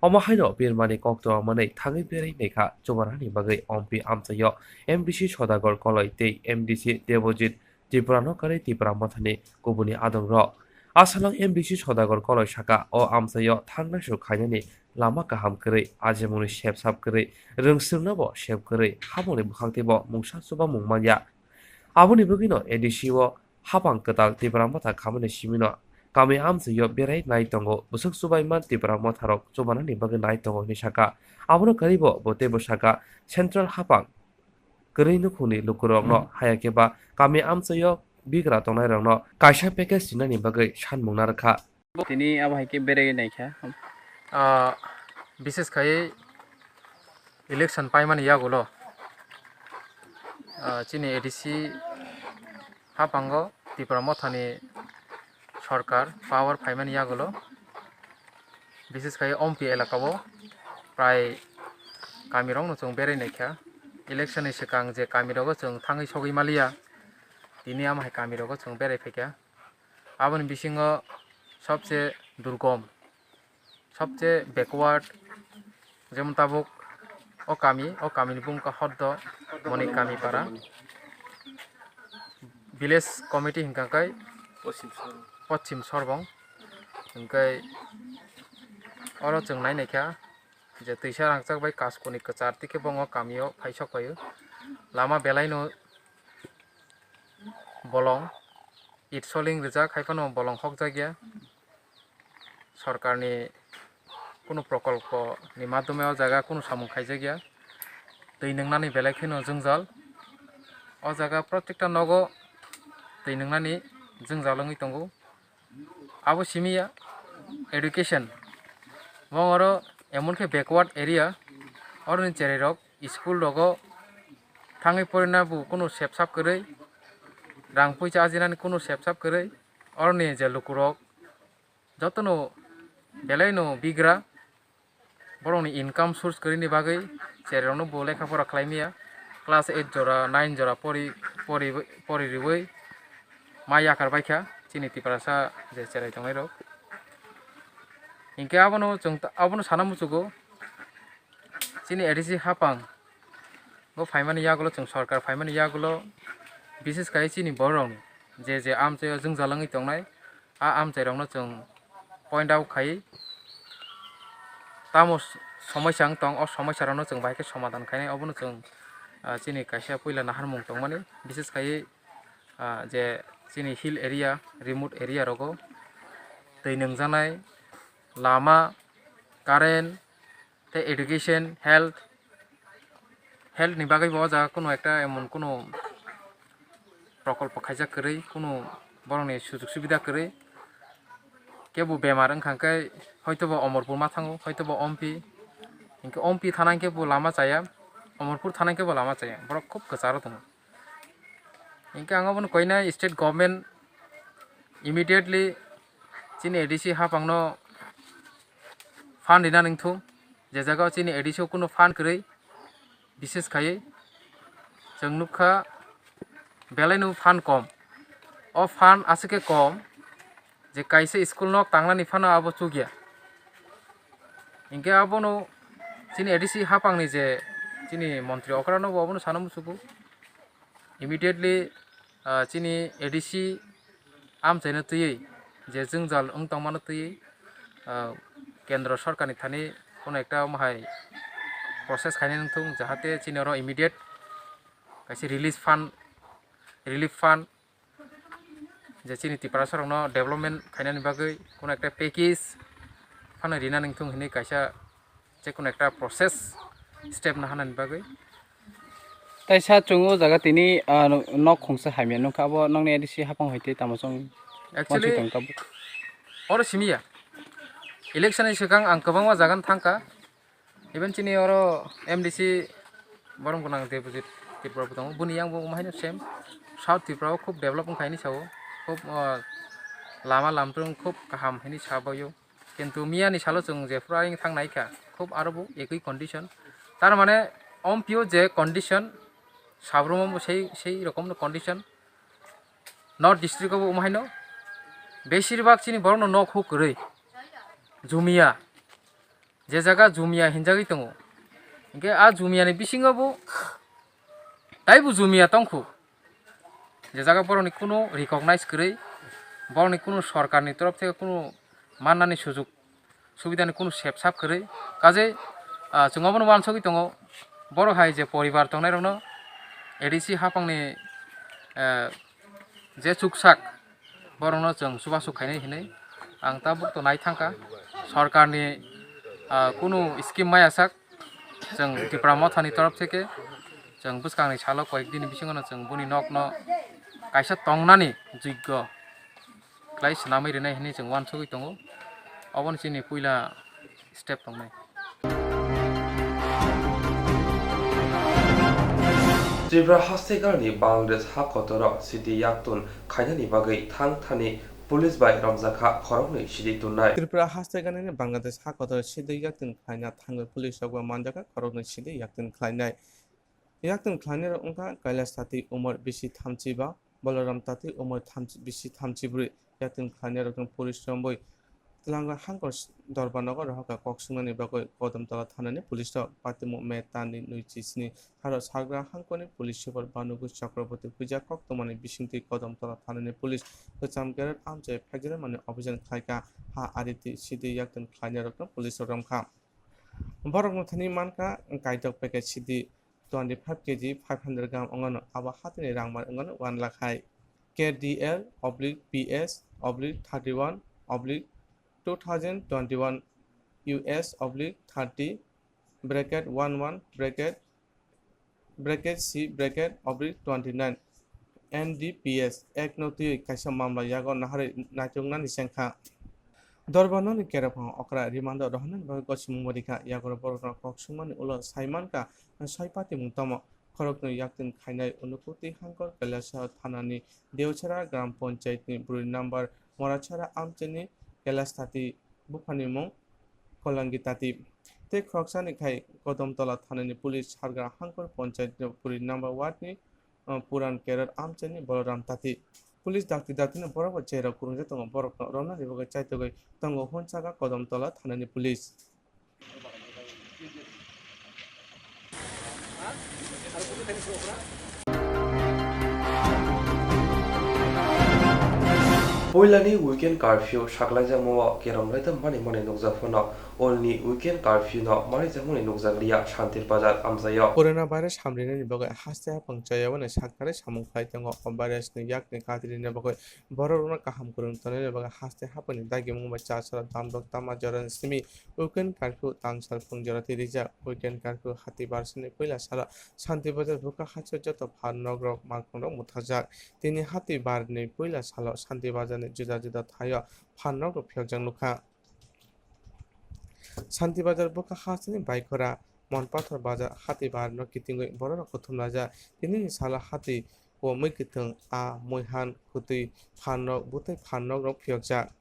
Omo haino birmani koktwma manwi thangwi berai naikha chubanani bagwi Ompi amchaio M D C Sodagar Koloi tei M D C Debojit Tripurano karwi Tipra Mothani kubuni adongrok. Asalang M D C Sodagar Koloi saka, o amchaio thangnai su khainani lama kaham kwrwi, ajimungni sep sap kwrwi, rwngswrwngno bo sep kwrwi, habangni bwkhak teibo mungsa chuba mung manya. Aboni bagwino A D C o hapang kwtal Tipra Motha khamani simino kami amchaio berai nai tongo, bwswk chubaiman Tipra Motharok chubanani bagwi nai tongo hwnwi saka. Abono kwrwibo bo teibo saka, central hapang kwrwi nukhungni lukurokno, haya khe ba kami amchaio bigra tongnairokno kaisa package rinani bagwi sanmung narwkha. Tini abo hai khe berai naikha. Ah, bises khai election paimani yagulo, ah, chini A D C haphango Tipra Mothani sorkar power phaimani yagulo, bises khai Ompi elakao prai kamirokno chwng berai naikha. Election ni swkang je kamirogo chwng thangwi sogwi maliya, tini amo hai kamirogo chwng berai phaikha. Aboni bisingo sobse durgom, sobse backward, jemon tabuk o kami, o kamini bumung kha Hoddo Moni kami para. Village committee hinkha khe Poschim Sorbong. Hinkhe oro chwng nai naikha je twisa rangchak bai kaskuni kwchar tikhe bo o kamio phai sok phaio. Lama belaino bolong, it soling rijak, hai phano bolong hokjak ya. Sorkarni kunu prokolpo ni madhyome o jaga kunu samung khaijak ya. Twi nwngnani belai kheno jwngjal. O jaga protekta nogo twi nwngnani jwngjal wngwi tongo. Abo simi ya education. Bo oro emon khe backward area, oroni cherai rok school rogo thangwi porina bo kunu sep sap kwrwi, rang puisa ajinani kunu sep sap kwrwi, oroni je lukurok jotono belaino bigra, borokni income source kwrwini bagwi cherai rokno bo lekha pora khlai maya, class eight jora, nine jora pori, pori, pori riwi ma yakar baikha chini Tiprasa je cherai tongnai rok. Hinkhe abono chwng ta-, abono sana muchugo. Chini A D C hapang bo phaimani yagulo, chwng sorkar phaimani yagulo, bises khai chini bororokni je je amchaio jwngjal wngwi tongnai, a amchairokno chwng point out khai tamo s-, somoisa wng tong, o somoisarokno chwng bahai khe somadan khainai, obono chwng, ah, chini kaisa puila naharmung tongmani, bises khai, ah, je chini hill area, remote area rogo twi nwngjaknai lama, current, tei education, health, health ni bagwi bo o jaga kunu ekta emon kunu prokolpo khaijak kwrwi, kunu borokni sujug subida kwrwi. Kebo bemar wngkha khe hoito bo Omorpur ma thango, hoito bo Ompi. Hinkhe Ompi thana hinkhe bo lama chaya, Omorpur thana hinkhe bo lama chaya. Borok khub kwcharo tongo. Hinkhe ang obono koina state government immediately chini A D C hapangno fund rina nangthu, je jaga o chini A D C o kunu fund kwrwi, bises khai chwng nukha belaino fund kom. O fund aswk khe kom je kaisa school nok tangnani phano abo chukya. Hinkhe abono chini A D C hapangni je chini montri okrano bo abono sana muchugo. Immediately, ah, chini A D C amchaino twiwi je jwngjal wng tongmano twiwi, ah, kendro sorkarni thani kono ekta omo hai process khainai wngthung, jahate chini oro immediate kaisa release fund, relief fund, je chini Tiprasarokno development khainani bagwi kono ekta package phano rina nangthung hinwi kaisa je kono ekta process step naharnani bagwi. Tai sa chwng o jaga tini, ah, nok khungsa hamya nukha, abo nokni A D C hapang hai tei tamo chwng Actually, wansui tong tabuk. Oro simi ya. Election ni swkang ang kwbangma jaga no thangkha. Even chini oro M D C borom gwnang Debojit Tripura bo tongo. Boni yang bo omo haino same. South Tripura o khub develop wngkha hinwi sao. Khub, ah, lama lamtrung khub kaham hinwi sa baio. Kintu miya ni salo chwng jephuru ayang thang naikha, khub aro bo ekoi condition. Tar mane, ompio je condition, sabrum bo sei, sei rokomno condition. North district o bo omo haino, besir bak chini borokno nok huk kwrwi, jumia, je jaga jumia hinjagwi tongo. Hinkhe a jumia ni bisingo bo taibo jumia tongkhu. Je jaga borokni kunu recognize kwrwi, borokni kunu sorkarni torof theke kunu mannani sujug subidani kunu sep sap kwrwi. Kajei, ah, chwng obono uansugwi tongo, borok hai je poribar tongnairokno A D C haphangni, eh, je chuksak, borokno chwng chubachu khainai hinwi ang tabuk to nai thangkha. Sorkarni, ah, kunu scheme maya sak, chwng Tipra Mothani torof theke chwng bwskangni salo koyek dini bisingono chwng boni nokno kaisa tongnani joggo khlai swnamwi rwnai hinwi chwng uansugwi tongo. Obono chini puila step tongnai. Tripura haste ganani Bangladesh ha kotoro sidi yaktun khainani bagwi thang thani police bai romjakha khoroknwi sidi tunnai. Tripura haste ganani Bangladesh ha kotoro sidi yaktun khlaina thangwi police rok bai manjakha khoroknwi sidi yaktun khlainai. Yaktun khlainairok wngkha Kailash Tati, umor bisi thamchi ba, Balaram Tati, umor thamchi, bisi thamchi bwrwi. Yaktun khlainairokno police romwi Twlangwi hangkor s-, Dorbar nogo rohorkha kok swngnani bagwi Kodamtola thanani police rok patimung May tanni nwi chi sni haro Sagra hangkorni police super Banugwi Chakraborty puija koktwmani bisingtwi Kodamtola thanani police kwcham kerot amchai phaikjwlamani operation khlaikha. Ha ari twi sidi yaktun khlainairokno police rok romkha. Borokno thani mankha kaitok packet sidi twenty five K G five hundred gram wngmano, abo hatini rangmar wngmano one lakh hai. K D L oblique P S oblique thirty one oblique two thousand twenty one U S oblique thirty bracket one one bracket, bracket C bracket oblique twenty nine N D P S Act no twiwi kaisa mamla yago naharwi naituknani chengkha. Dorbanoni kerokphang okra remand o rohornani bagwi gosimung bo rikha. Yagoro borokno kok sungmani ulo sai mankha soi patimung tamo. Khoroknwi yaktun khainai Unakoti hangkor Kailasahar thanani Dewchara Gram Panchayat ni bwrwi number Morachara amchaini Kailas Tati buphani mung Kolangi Tati. Tei khoroksani khai Kodamtola thanani police Sargra hangkor Panchayat ni bwrwi number ward ni, uh, Puran Kerot amchaini Balaram Tati. Police dakti dakti no borok bo cherok kwrwngjak tongo, borok no romnani bagwi chaitogwi tongo hwn saka Kodamtola thanani police. Puilani weekend curfew saklaijakmao kerong laida mani mani nukjak phano, ulni weekend curfew no manaijakmani nukjak liya Shantir Bazar amchaio. Corona virus hamrinani bagwi haste haphang chayawani saknari samung khlai tongo. O virus ni yakni kadrini bagwi borok rokno kaham kwrwng tongnani bagwi haste haphangni dagimung bai chasaro damdok tama jorani simi weekend curfew tangsal phung jora twi rijak. Weekend curfew hati barsani puila salo Shanti Bazar bwkha haste joto phan nok rok malkhung rok muthajak. Tini hati barni puila salo Shanti Bazar ni juda juda thaio phan nok rok phiyokjak nukha. Shanti Bazar bwkha hasteni Baikhora, Monpathor Bazar hati bar no kitingwi borok rok kuthum laijak. Tini ni salo hati o mui kwthwng, a, muihan, kwtwi phan nok, bwtwi phan nok rok phiyokjak.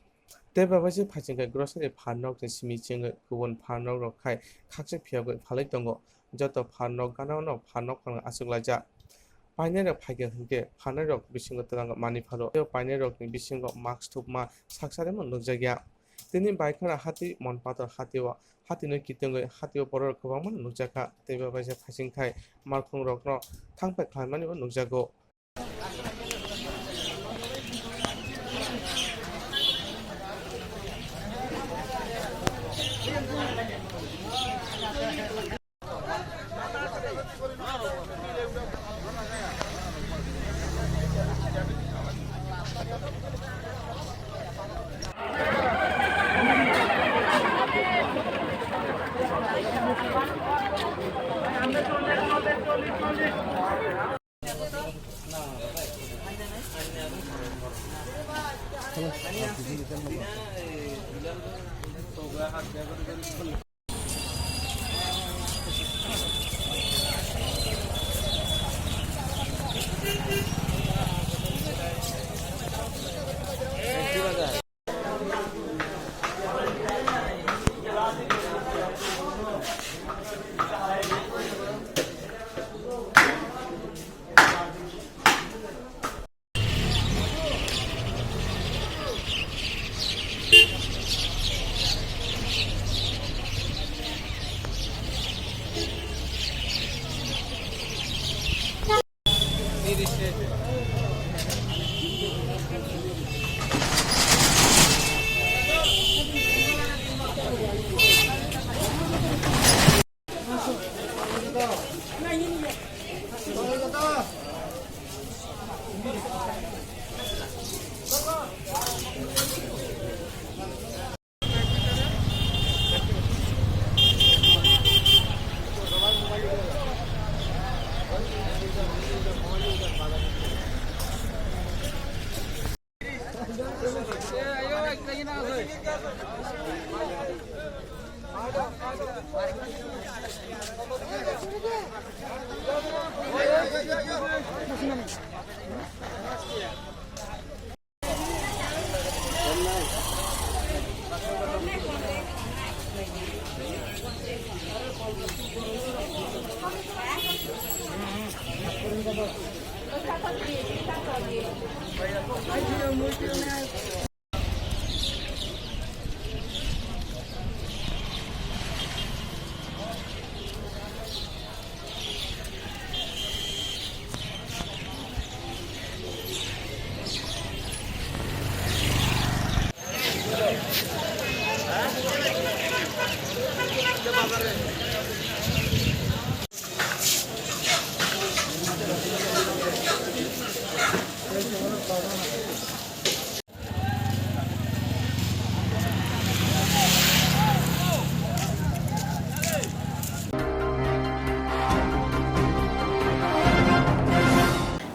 Tei babaisi phaisingkhe grocery phan nok ni simi chengwi kubun phan nok rok khai khakchang phiyogwi phalwi tongo. Joto phan nok gana no phan nok phano achuklaijak. Painai rok phaikha hinkhe phanai rok bisingo twlango manwi phano. Tei painai rokni bisingo mask thupma saksa rimo nukjakya. Tini Baikhora hati, Monpathor hati o hati no kitingwi hati o borok rok kwbangma nukjakha. Tei babaisi phaisingkhai malkhung rokno thangpai khlaimani bo nukjago.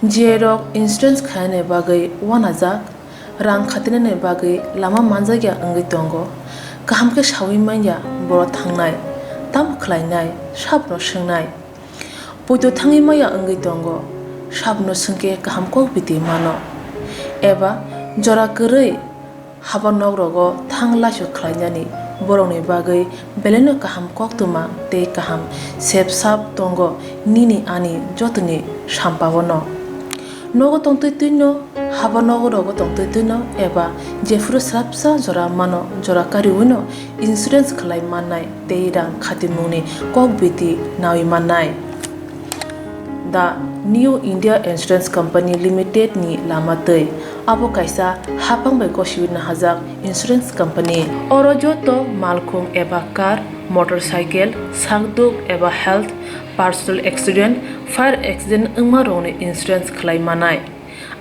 Jrok insurance khainani bagwi uanajak, rang khatinani bagwi lama manjakya wngwi tongo. Kaham khe sawi manya boro thangnai, tamo khlainai, sabono swngnai. Poito thangwi maya wngwi tongo, sabono swngkhe kaham kok biti mano. Eba jora kwrwi haba nok rogo thang laisu khlainani borokni bagwi belaino kaham koktwma tei kaham sep sap tongo nini ani jotoni sampaono. Nogo tongtwi twino, haba nogo rogo tongtwi twino eba jephuru swrapsa jora mano jora kariwino insurance khlai mannai tei rang khatimungni kok biti nawi mannai. The New India Insurance Company Limited ni lama twi. Abo kaisa hapang bai gosiwi nahajak insurance company. Oro joto malkhung eba car, motorcycle, sakduk eba health, personal accident, fire accident wngma rokni insurance khlai manai.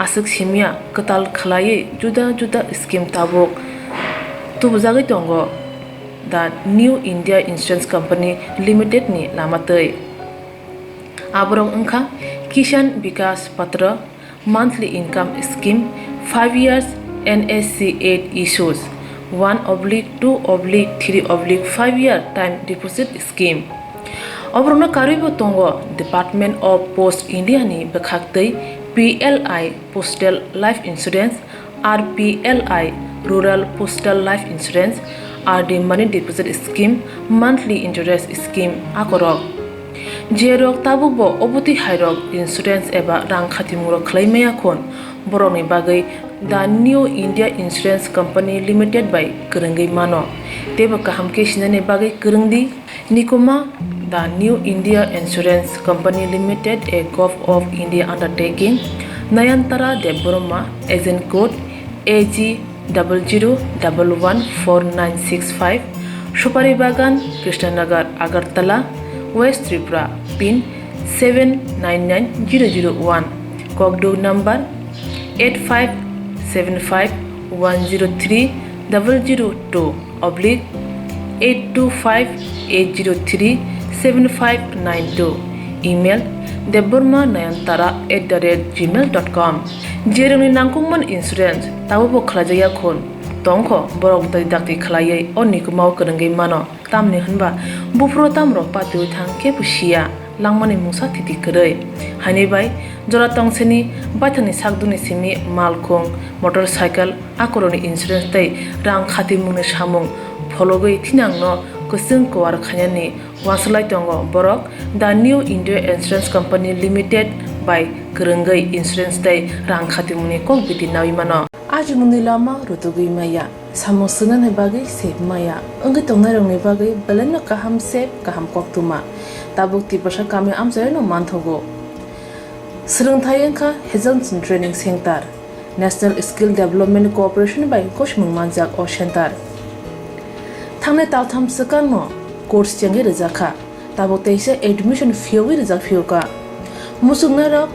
Aswk simya kwtal khlaiwi juda juda scheme tabuk tubujagwi tongo the New India Insurance Company Limited ni lama twi. Aborok wngkha Kisan Vikas Patra, monthly income scheme, five years N S C eight issues, one oblique two oblique three oblique five year time deposit scheme. Oborokno karwibo tongo Department of Post India ni bwkhaktwi P L I Postal Life Insurance, R P L I Rural Postal Life Insurance, R D Money Deposit Scheme, Monthly Interest Scheme akorok. Jerok tabukbo obotwi hairok insurance eba rang khatimungrok khlai maya khun, borokni bagwi The New India Insurance Company Limited bai kwrwngwi mano. Teibo kaham khe sinani bagwi kwrwng di. Nikuma, The New India Insurance Company Limited, a Govt of India undertaking, Nayantara Debbarma, agent code A G double zero double one four nine six five, Supari Bagan, Krishnanagar, Agartala, West Tripura, pin seven nine nine zero zero one, kokduk number eight five seven five one zero three double zero two oblique eight two five eight zero three seven five nine two, email debbarma nayantara at the rate gmail dot com. Jerokni nangkukmani insurance tabukbo khlaijakya khun tongkho, borok dakti dakti khlaiwi o nikumao kwrwngwi mano, tamni hwnba buphuru tamrok patiwi thang kebo siya. Langmani mungsa thiti kwrwi. Haini bai jora tongsini baithangni sakdukni simi malkhung, motorcycle, akorokni insurance tei rang khatimungni samung phologwi thinangno kwchwng kuar khainani uansuk lai tongo borok The New India Insurance Company Limited bai kwrwngwi insurance tei rang khatimungni kok biti nawi mano. Ajimungni lama rutugwi maya. Samung swngnani bagwi sep maya wngwi tongnairokni bagwi belaino kaham sep, kaham koktwma tabuk Tiprasa kami amchaino manthogo. Swrwngthai wngkha Hazelson Training Center, National Skill Development Corporation bai kosimung manjak o center. Thangnai taltham swkangno course chengwi rwjakha. Tabuk teisa admission phiyogwi rijak phiyokha. Muchungnairok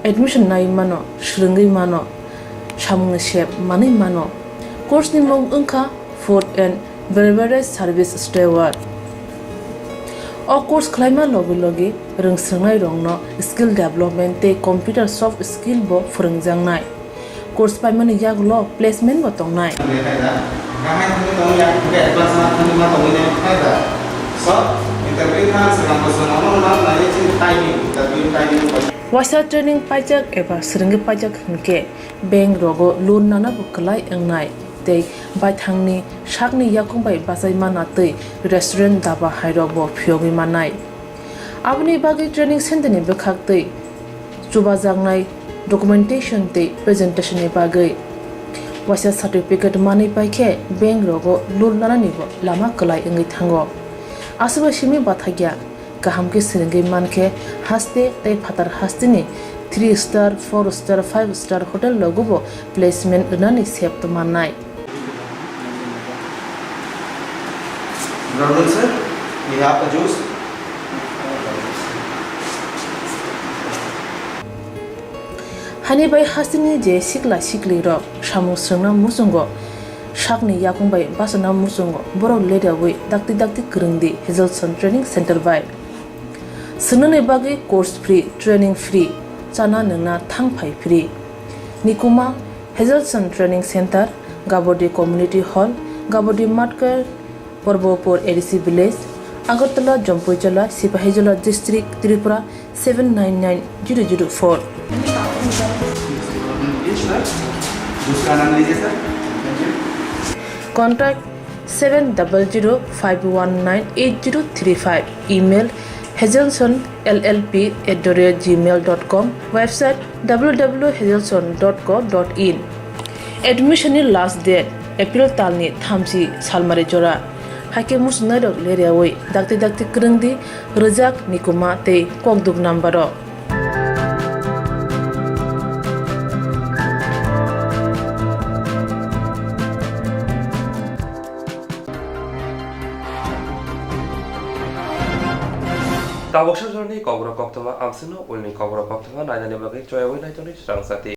admission nai mano, swrwngwi mano, samungni sep manwi mano. Course ni mung wngkha Food and Beverage Service Steward. O course khlaima logi logi rwngswrwngnairokno skill development tei computer soft skill bo phwrwngjaknai. Course paimani yagulo placement bo tongnai. Waisa training paijak eba swrwngwi paijak hwnkhe bank rogo loan nana bo kwlai wngnai tei baithangni sakni yakung bai bachai mana tei restaurant, daba hairok bo phiyogwi mannai. Aboni bagwi training center ni bwkhak tei chubajaknai documentation tei presentation ni bagwi waisa certificate manwi paikhe bank rogo loan nanani bo lama kwlai wngwi thango. Aswkbai simi bathakya kaham khe swrwngwi mankhe haste tei phatar hasteni three star, four star, five star hotel rogo bo placement rwnani sep mannai. Brother sir, we have a juice. Hani bai hasteni je sikla siklirok samung swrwngna muchungo sakni yakung bai bachana muchungo borok ledawi dakti dakti kwrwng di Hazelson Training Center bai. Swngnani bagwi course free, training free. chana nwngna thang phai free. Nikuma Hazelson Training Center, Gabodi Community Hall, Gabodi Matkar, Porbopur A D C Village, Agartala, Jampuijala, Sipahijola District, Tripura seven nine nine zero zero four. Contact seven double zero five one nine eight zero three five. Email hazelson L L P at the rate gmail dot com. Website W W W hazelson dot co dot in. Admission ni last date April talni thamchi salmari jora. Haikhe muchungnairok leryawi dakti dakti kwrwngdi rwjak, nikuma tei kokduk number o. Tabuk sajorni kokrok koktwma amsino ulni kokrok koktwma nainani bagwi choyawi naitoni swrang sati.